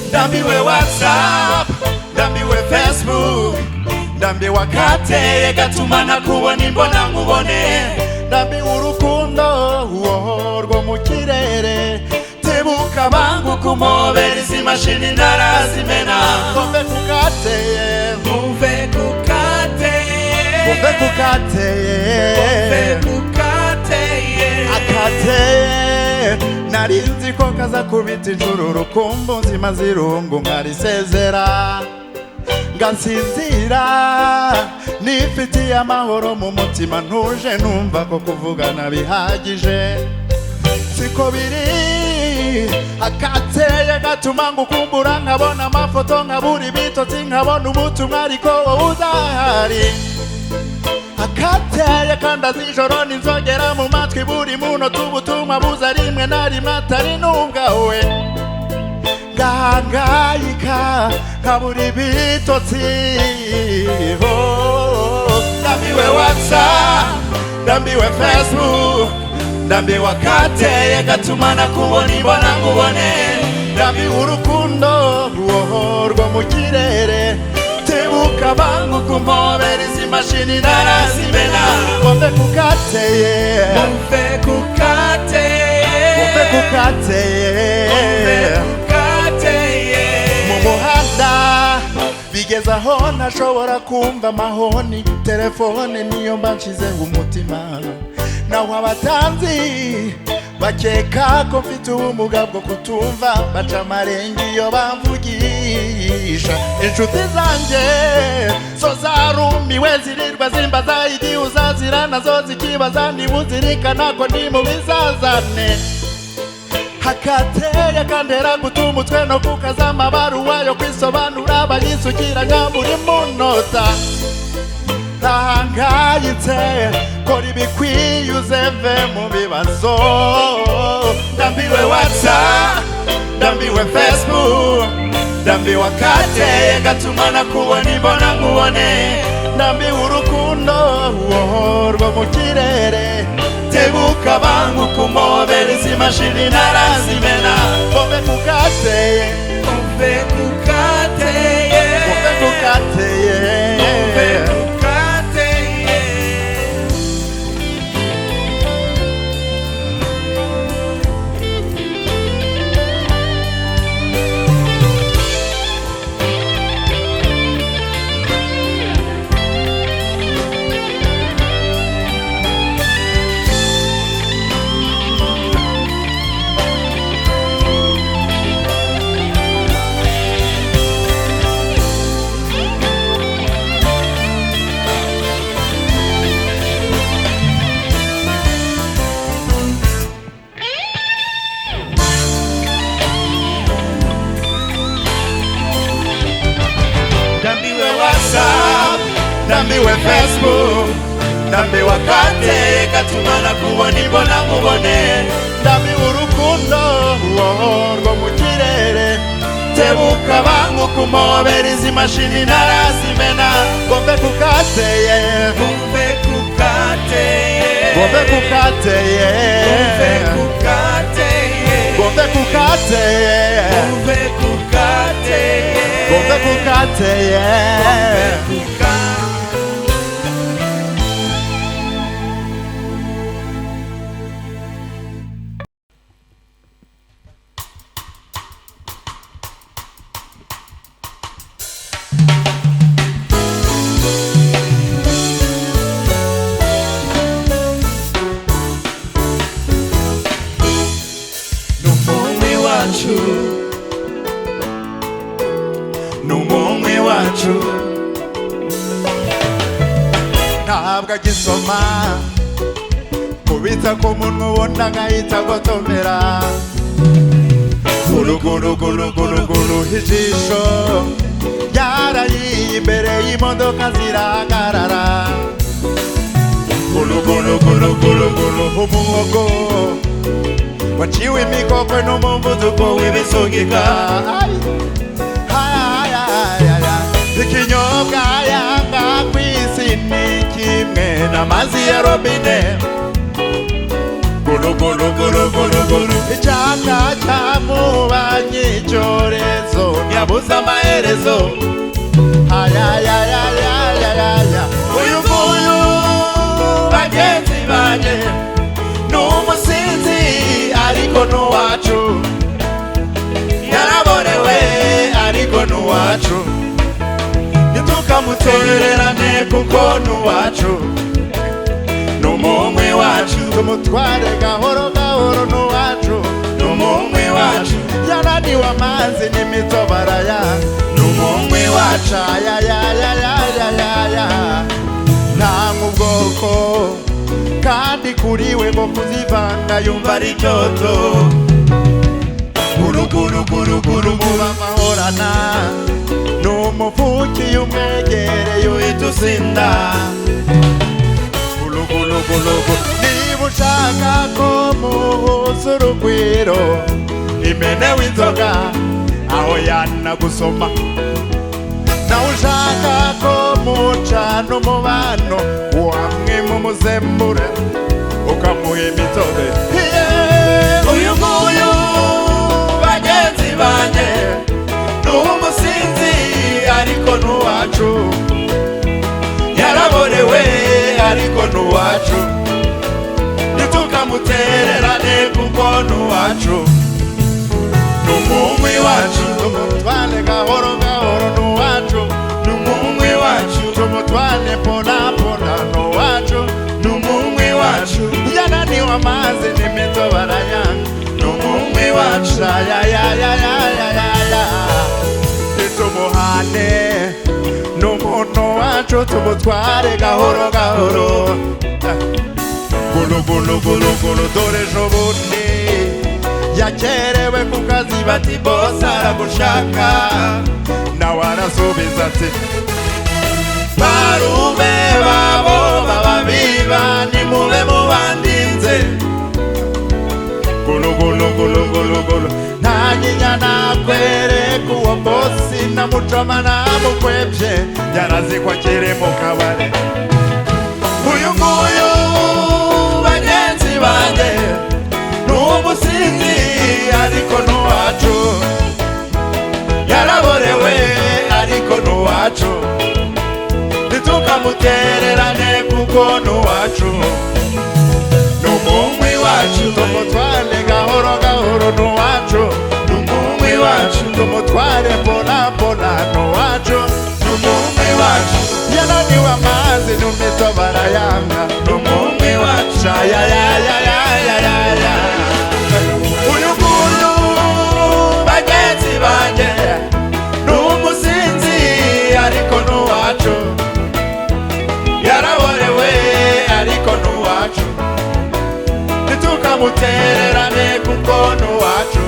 Ndambiwe WhatsApp, ndambiwe Facebook, ndambiwe akateye gatuma nakubona imbona nkubone, ndambiwe urukundo rwo mu kirere, tebuka banguka umobere izi mashini ndarazimena. Muve ku kateye, muve ku kateye, muve ku kateye, muve ku kateye, akateye. Nari nzi ko kaza kubita ijuru rukumbu nzima zirungu nkarisezera ngasinzira, nifitiye amahoro mu mutima ntuje, numva ko kuvugana bihagije. Siko biri Akateye gatuma ngukumbura, nkabona amafoto, nkabura ibitotsi, nkabona ubutumwa ariko wowe udahari. Akateye kandaza ijoro n'inzogera mu matwi, buri munota ubutumwa buza rimwe na rimwe atari n'ubwawe. Ngahangayika nkabura ibitotsi. Oh, ndambiwe WhatsApp, ndambiwe Facebook, ndambiwe akateye gatuma nakubona imbona nkubone. Ndambiwe urukundo rwo mu kirere. Tebuka banguka umpobere, izi mashini narazimena. Ngombe kukateye, Mumve kukateye, ngombe kukateye. Mumve kukateye. Mu muhanda bigeze aho ntashobora kumva amahoni, telefone niyo mba nshizeho umutima. Naho abatanzi bakeka ko mfite ubumuga bwo kutumva, baca amarenga iyo bamvugisha. Inshuti zanjye zo zarumiwe, zirirwa zimbaza igihe uzazira, nazo zikibaza niba uzirikana ko ndi mu bizazane. Hakateye kantera guta umutwe no kukaza amabaruwa yo kwisobanura, bayisukiranya buri munota. Ntahangayitse, kora ibikwiye uzeve mu bibazo. Ndambiwe WhatsApp, ndambiwe Facebook, ndambiwe akateye gatuma nakubona imbona nkubone. Ndambiwe urukundo rwo mu kirere. Tebuka banguka umpobere, izi mashini narazimena. Ngombe kukateye, Mumve kukateye, ngombe kukateye. Mumve kukateye. Ndambiwe WhatsApp, ndambiwe Facebook, ndambiwe akateye gatuma nakubona imbona nkubone. Ndambiwe urukundo rwo mu kirere. Tebuka banguka umpobere, izi mashini narazimena. Ngombe kukateye, Mumve kukateye, ngombe kukateye, Mumve kukateye, ngombe kukateye, Mumve kukateye, ngombe kukateye. Mumve kukateye. N'umwe wacu, n'umwe wacu, ntabwo agisoma kubitsa ku munwa, ubona agahita agotomera. Guruguruguruguruguru ijisho ryarayiye, imbere y'imodoka zirahagarara. Guruguruguruguruguru umuhogo waciwe imikokwe n'umuvuduko w'ibisugika. Ay, ay, ay, ay, ay. Ikinyobwa yanga ku isi ni kimwe n'amazi ya robine. Guruguruguruguruguru icyaka cyamubanye icyorezo, ntiyabuze amaherezo. Ay, ay, ay, ay, ay, ay, ay. Uyu nguyu bagenzi banjye ni umusinzi ariko ni uwacu, yaraborewe ariko ni uwacu, ntitukamutererane kuko ni uwacu, ni umumwe wacu. Tumutware gahoro gahoro, ni uwacu, ni umumwe wacu. Yananiwe amazi n'imitobe arayanga, ni umumwe wacu. Ayayayayayaya nta nk'ubwoko kandi kuri we ngo kuzivanga yumva ari cyoto. Gulu gulu gulu mubamahorana n'umufuki umwegereye uhita usinda. Gulu gulu gulu gulu. Niba ushaka ko muhuza urugwiro, imenewe inzoga aho yanagusoma. Nawe ushaka ko mucana umubano, wamwe mumuzembure ukamuha imitobe. Uyu nguyu bagenzi banjye ni umusinzi ariko ni uwacu, yaraborewe ariko ni uwacu, ntitukamutererane kuko ni uwacu, ni umunywi wacu. Tumutwale gahoro gahoro ni uwacu, ni umunywi wacu. Tumutwale pona pona ni uwacu, ni umunywi wacu. Yananiwe amazi n'imitobe arayanga, ni umunywi wacu. Ya ya ya ya ya ya ya. Ntitumuhane ni umuntu wacu, tumutware gahoro gahoro. Gulu gulu gulu gulu. Dore ejo bundi yakerewe ku kazi, bati boss aragushaka, nawe arasubiza ati barume babo bababiba nimube mubandinze. Gulu gulu gulu gulu gulu. Nta nyinya nakwereka uwo bosi, namucoma namukwebye, yarazi ko akiri mu kabari. Uyu nguyu bagenzi banjye ni umusinzi ariko ni uwacu, yaraborewe ariko ni uwacu, ntitukamutererane kuko ni uwacu, ni umunywi wacu. Tumutware gahoro gahoro ni uwacu, ni umunywi wacu. Tumutware pona pona ni uwacu, ni umunywi wacu. Yananiwe amazi n'imitobe arayanga, ni umunywi wacu. Ya ya ya ya ya ya ya. Uyu nguyu bagenzi banjye ni umusinzi ariko ni uwacu, yaraborewe ariko ni uwacu, ntitukamutererane kuko ni uwacu,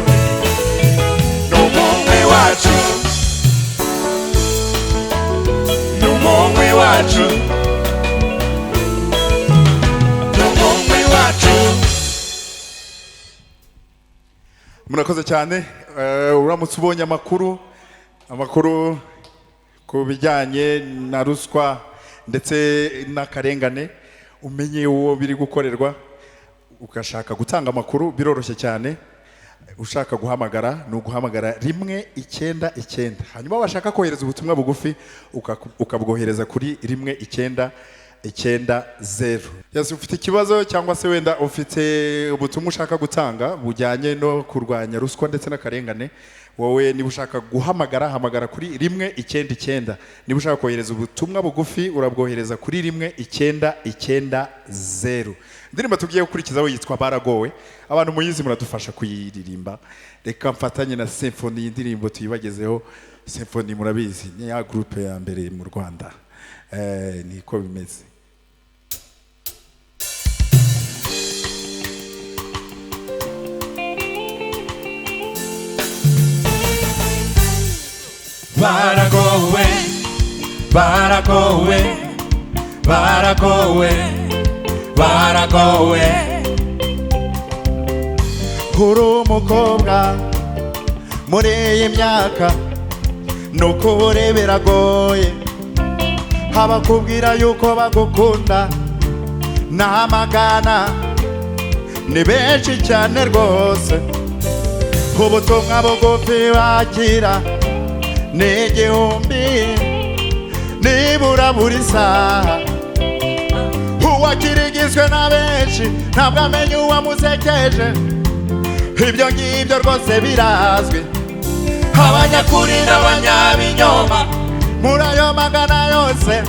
ni umunywi wacu, ni umunywi wacu, ni umunywi wacu. Murakoze cyane. Uramutse ubonye amakuru ku bijyanye na ruswa ndetse n'akarengane, umenye uwo biri gukorerwa, ugashaka gutanga amakuru biroroshye cyane. Ushaka guhamagara ni uguhamagara 199, hanyuma washaka kohereza ubutumwa bugufi ukabwohereza kuri 1990. Yasi ufite ikibazo cyangwa se wenda ufite ubutumwa ushaka gutanga bujyanye no kurwanya ruswa ndetse n'akarengane, wowe niba ushaka guhamagara hamagara kuri 199, niba ushaka kohereza ubutumwa bugufi urabwohereza kuri 1990. Indirimbo tugiye gukurikizaho yitwa Baragowe. Abantu muyizi muradufasha kuyiririmba. Reka mfatanye na Symphony, indirimbo tuyibagezeho. Symphony murabizi ni ya groupe ya mbere mu Rwanda, niko bimeze. Baragowe, baragowe, baragowe, baragowe. Uri umukobwa muri iyi myaka nukuri biragoye, abakubwira yuko bagukunda n'amagana ni benshi cyane rwose. Ubutumwa bugufi bakira ni 1000 nibura buri saha. Uwakirigizwe na benshi ntabwo amenya uwamusekeje, ibyo ngibyo rwose birazwi. Abanyakuri n'abanyabinyoma muri ayo magana yose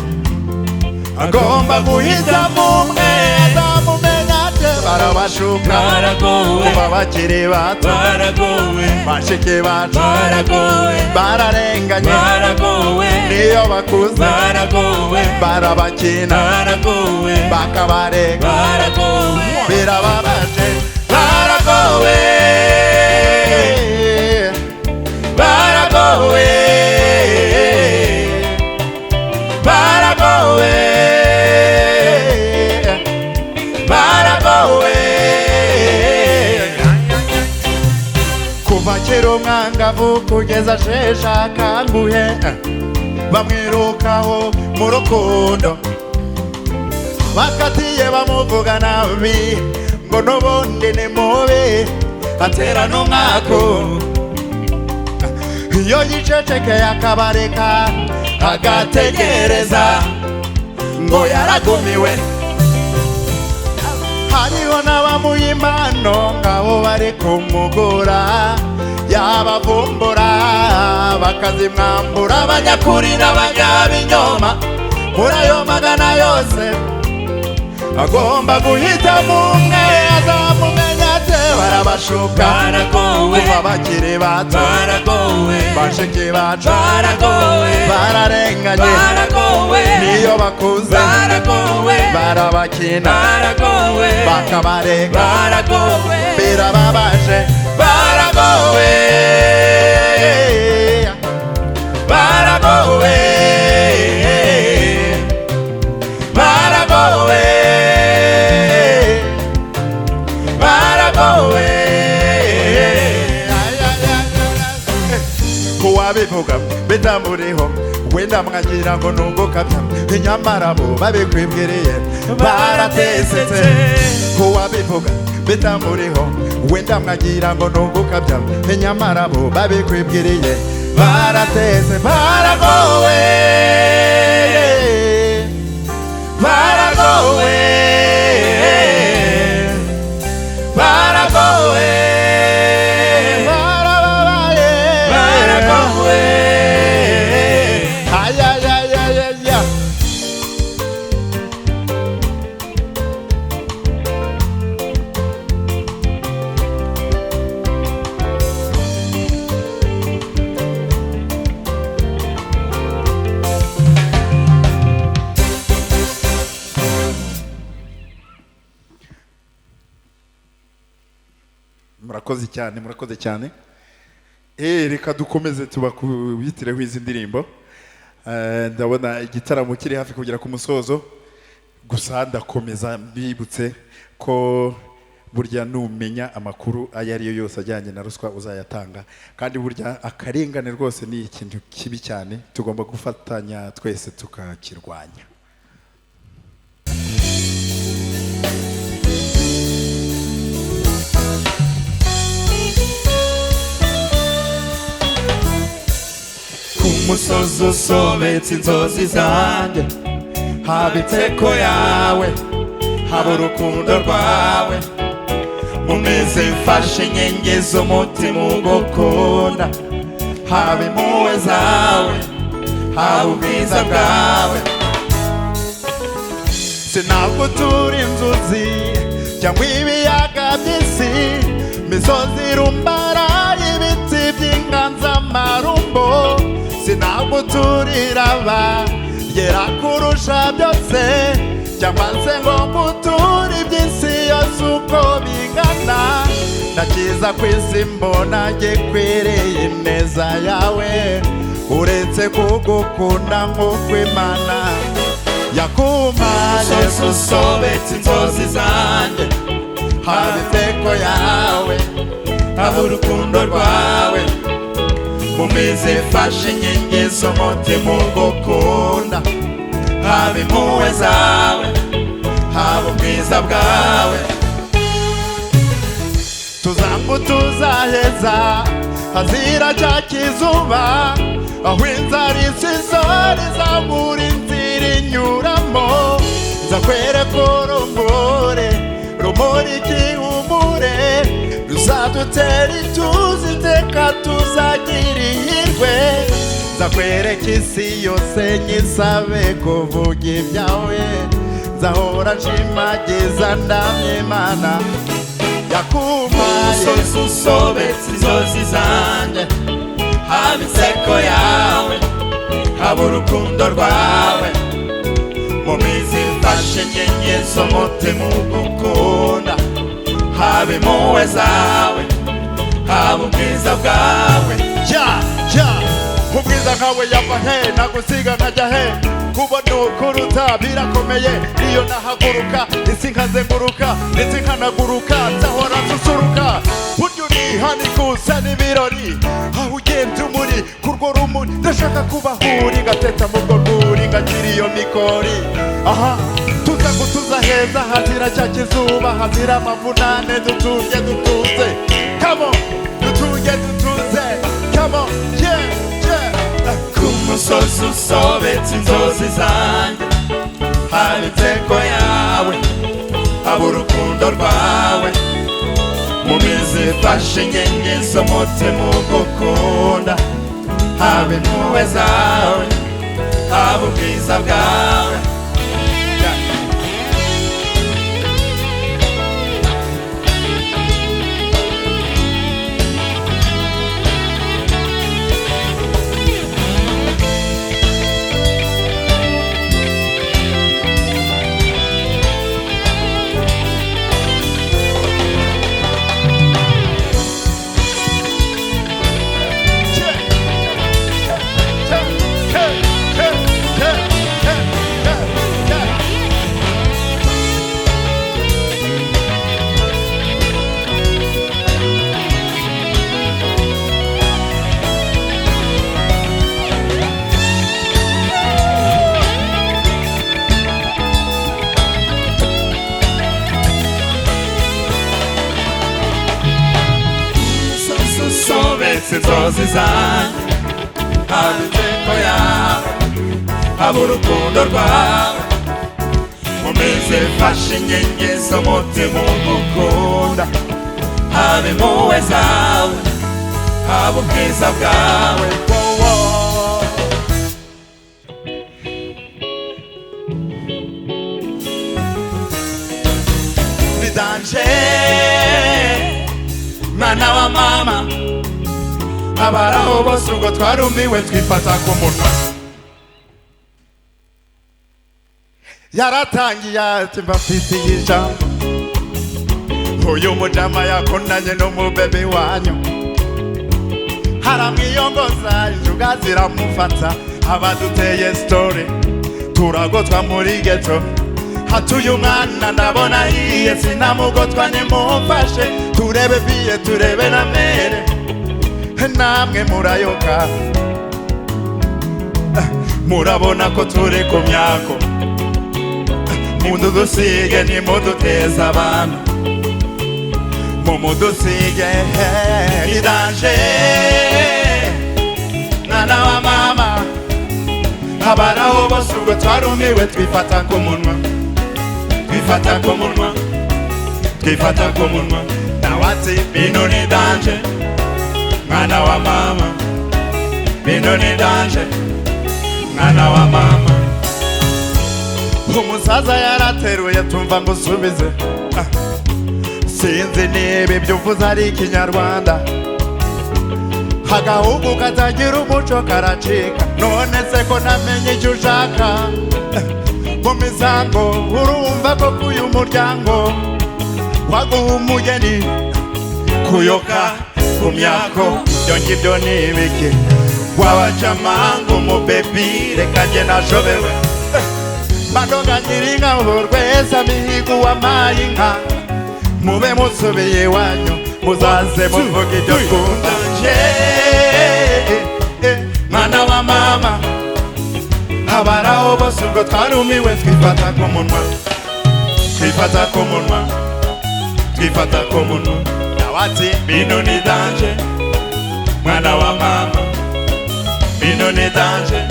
agomba guhitamo umwe, azamumenya ate? Barabashuka baragowe, kuba bakiri bato, baragowe, bashiki bacu, baragowe, bararenganye, baragowe, niyo bakuze, baragowe, barabakina, baragowe, bakabarega, baragowe, birababaje, baragowe, Akiri umwangavu kugeza asheshe akanguhe, bamwirukaho mu rukundo, bakatiye bamuvuga nabi ngo n'ubundi ni mubi, atera n'umwaku. Iyo yicecekeye akabareka agategereza ngo yaragumiwe. Hariho n'abamuha impano ngabo bari kumugura, yabavumbura bakazimwambura. Abanyakuri n'abanyabinyoma muri ayo magana yose agomba guhitamo umwe, azamumenya ate? Barabashuka Baragowe. kuva bakiri bato, Baragowe. bashiki bacu Baragowe. bararenganye, Baragowe. niyo bakuze Baragowe. barabakina, Baragowe. bakabareka, Baragowe. birababaje. Baragowe, baragowe, baragowe, baragowe. Ay, ay, ay, ay. Kuwabivuga bitamuriho wenda mwagira ngo nungukabya, nyamara bo babikwibwiriye baratesetse. Kuwabivuga bitamuriho wenda mwagira ngo nungukabya, nyamara bo babikwibwiriye baratese. Baragowe, baragowe, baragowe, barababaye, Baragowe. Ay, ay, ay, ay, ay, ay. Murakoze cyane, murakoze cyane. Reka dukomeze tubakubitireho izi ndirimbo. Ndabona igitaramo kiri hafi kugera ku musozo, gusa ndakomeza mbibutse ko burya numenya amakuru ayo ari yo yose ajyanye na ruswa uzayatanga, kandi burya akarengane rwose ni ikintu kibi cyane, tugomba gufatanya twese tukakirwanya. Ku musozi usobetse inzozi zanjye, haba inseko yawe, haba urukundo rwawe. Mu mizi mfashe inkingi z'umutima ugukunda, haba impuhwe zawe, haba ubwiza bwawe. Sinagutura inzuzi cyangwa ibiyaga by'isi, misozi irumbara ibiti by'inganzamarumbo. Sinaguturira aba ryera kurusha byose, cyangwa se ngo nguture iby'isi yose uko bingana. Ndakiza ku isi mbona gikwiriye ineza yawe, uretse kugukunda nk'uko Imana yakumpaye. Umusozi usobetse inzozi zanjye, Haba inseko yawe, haba urukundo rwawe. Mu mizi ifashe inkingi z'umutima ugukunda, haba impuhwe zawe, haba ubwiza bwawe. Tuzambu tuzaheza hazira cya kizuba, aho inzara isizora izamura inzira inyuramo. Nzakwereka urumuri rumuri igihumure, ruzadutera ituze iteka tuzagira ihirwe. Nzakwereka isi yose nyisabe kuvuga ibyawe, nzahora nshimagiza ndamya Imana yakumpaye. Umusozi usobetse inzozi zanjye, haba inseko yawe, haba urukundo rwawe. Mu mizi mfashe inkingi z'umutima ugukunda, haba impuhwe zawe, haba ubwiza bwawe. Ya ya, ubwiza. Mwiza nkawe yava he, nagusiga nkajya he? Kubona ukuruta birakomeye. Iyo nahaguruka isi nkazenguruka, ndetse nkanaguruka, nzahora nsusuruka. Burya urihanikuza n'ibirori, aho ugenda umuri kurwo rumuri. Ndashaka kubahuri ngateta mu rwo rwuri, ngagira iyo mikori. Aha tuza gutuza heza, hazira cya kizuba, hazira amavunane. Dutuye dutuze, come on, dutuye dutuze, come on, yeah. Ku musozi usobetse inzozi zanjye, haba inseko yawe, haba urukundo rwawe. Mu mizi ifashe inkingi z'umutima ugukunda, haba impuhwe zawe, haba ubwiza bwawe. Usobetse inzozi zanjye, haba inseko yawe, haba urukundo rwawe. Mu mizi ifashe inkingi z'umutima ugukunda, haba impuhwe zawe, haba ubwiza bwawe. Ni danger, mwana wa mama. Abaraho bose ubwo twarumiwe, twifata ku munwa. Yaratangiye ati: "Mbafitiye ijambo. Uyu mujama yakundanye n'umubebe wanyu, haramwiyongoza, injuga ziramufata, abaduteye story, turagotwa muri ghetto. Hatuye umwana ndabona ahiye, sinamugotwa, nimumfashe turebe biye, turebe na mere." Namwe murayoka, murabona ko turi ku myako. Mududusige, nimuduteza abantu, mumudusige. Ni danger, mwana wa mama. Abaraho bose ubwo twarumiwe, twifata ku munwa, twifata ku munwa, twifata ku munwa. Nawe ati: "Bino ni danger, mwana wa mama. Bino ni danger, mwana wa mama." Umusaza yarateruye tumva ngo usubize. Ah, sinzi niba ibyo uvuze ari Ikinyarwanda. Agahugu katagira umuco karacika. None se ko namenye icyo ushaka mu misango? Urumva ko kuyu muryango waguha umugeni, kuyoka ku myako, ibyo ngibyo ni ibiki? Wabacamanga umubebi, reka njye nashobewe. Mandonga nyirinka, urweza mihigo, wampaye inka. Mube musubiye iwanyu, muzaze muvuga ibyo twumva. Mwana wa mama. Abaraho bose ubwo twarumiwe, twifata ku munwa, twifata ku munwa, twifata ku munwa. Nawe ati: "Bino ni danger, mwana wa mama. Bino ni danger,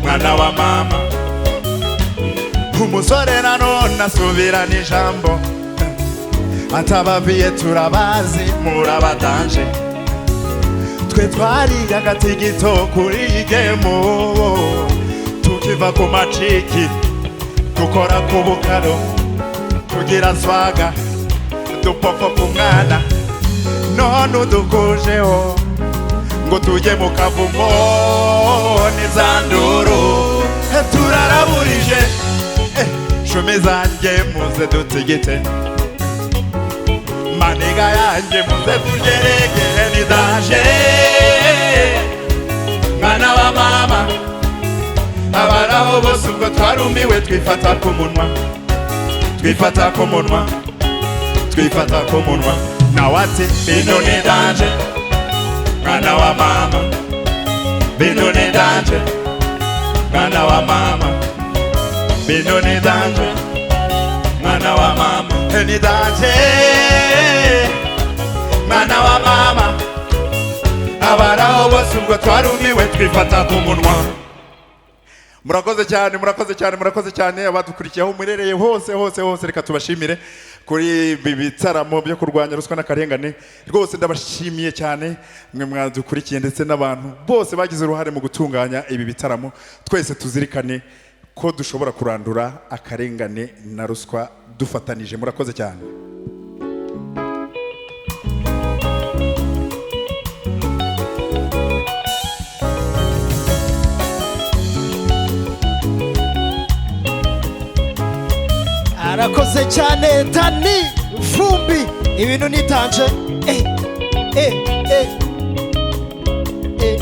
mwana wa mama." Umusore nanone asubirana ijambo atabaviye: "Turabazi, murabadanje. Twe twariye agatigito kuri iyi game, tukiva ku maciki, dukora ku bukaro, tugira swagger, dupoko ku mwana. None udukujeho ngo tujye mu kavumo n'izanduru, turaraburije. Shumi zanjye, muze dutigite. Maniga yanjye, muze tugerege. Ni danger, Mwana wa mama, abaraho bose ubwo twarumiwe, twifata ku munwa, twifata ku munwa, twifata ku munwa. Nawe ati bino ni danger, mwana wa mama, bino ni danger, mwana wa mama, bino ni danger, mwana wa mama, ni danger, mwana wa mama. Abaraho bose ubwo twarumiwe, twifata ku munwa. Murakoze cyane, murakoze cyane, murakoze cyane. Abadukurikiye aho murereye hose hose hose, reka tubashimire kuri ibi bitaramo byo kurwanya ruswa n'akarengane. Rwose ndabashimiye cyane mwe mwadukurikiye, ndetse n'abantu bose bagize uruhare mu gutunganya ibi bitaramo. Twese tuzirikane ko dushobora kurandura akarengane na ruswa dufatanije. Murakoze cyane. Arakoze cyane Danny Vumbi, ibintu ni danger. Eh, eh, eh, eh.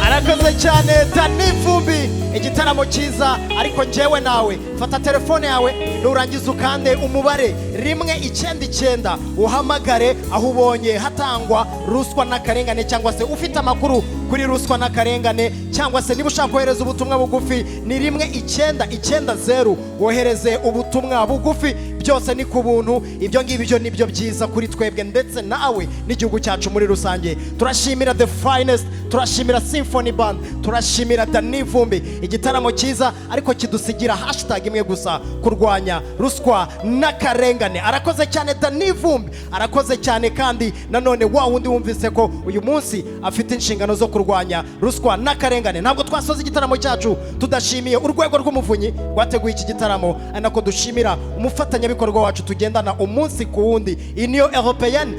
Arakoze cyane Danny Vumbi, igitaramo cyiza. Ariko njyewe nawe, fata telefone yawe, nurangiza ukande umubare 199, uhamagare aho ubonye hatangwa ruswa n'akarengane, cyangwa se ufite amakuru kuri ruswa n'akarengane, cyangwa se niba ushaka kohereza ubutumwa bugufi ni 1990, wohereze ubutumwa bugufi. Byose ni ku buntu. Ibyo ngibyo nibyo byiza kuri twebwe ndetse nawe n'igihugu cyacu muri rusange. Turashimira The Finest, turashimira Symphony Band, turashimira Danny Vumbi. Igitaramo cyiza ariko kidusigira hashtag imwe gusa: kurwanya ruswa n'akarengane. Arakoze cyane Danny Vumbi, arakoze cyane. Kandi nanone wa wundi wumvise ko uyu munsi afite inshingano zo kurwanya ruswa n'akarengane. Ntabwo twasoza igitaramo cyacu tudashimiye Urwego rw'Umuvunyi rwateguye iki gitaramo, ari nako dushimira umufatanyabikorwa wacu tugendana umunsi ku wundi, Union Européenne.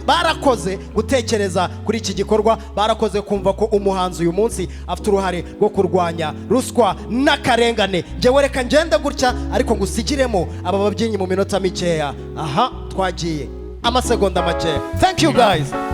Barakoze gutekereza kuri iki gikorwa, barakoze kumva ko umuhanzi uyu munsi afite uruhare rwo kurwanya ruswa n'akarengane. Njyewe reka ngende gutya, ariko ngusigiremo aba babyinnyi mu minota mikeya. Aha twagiye, amasegonda makeya. Thank you guys.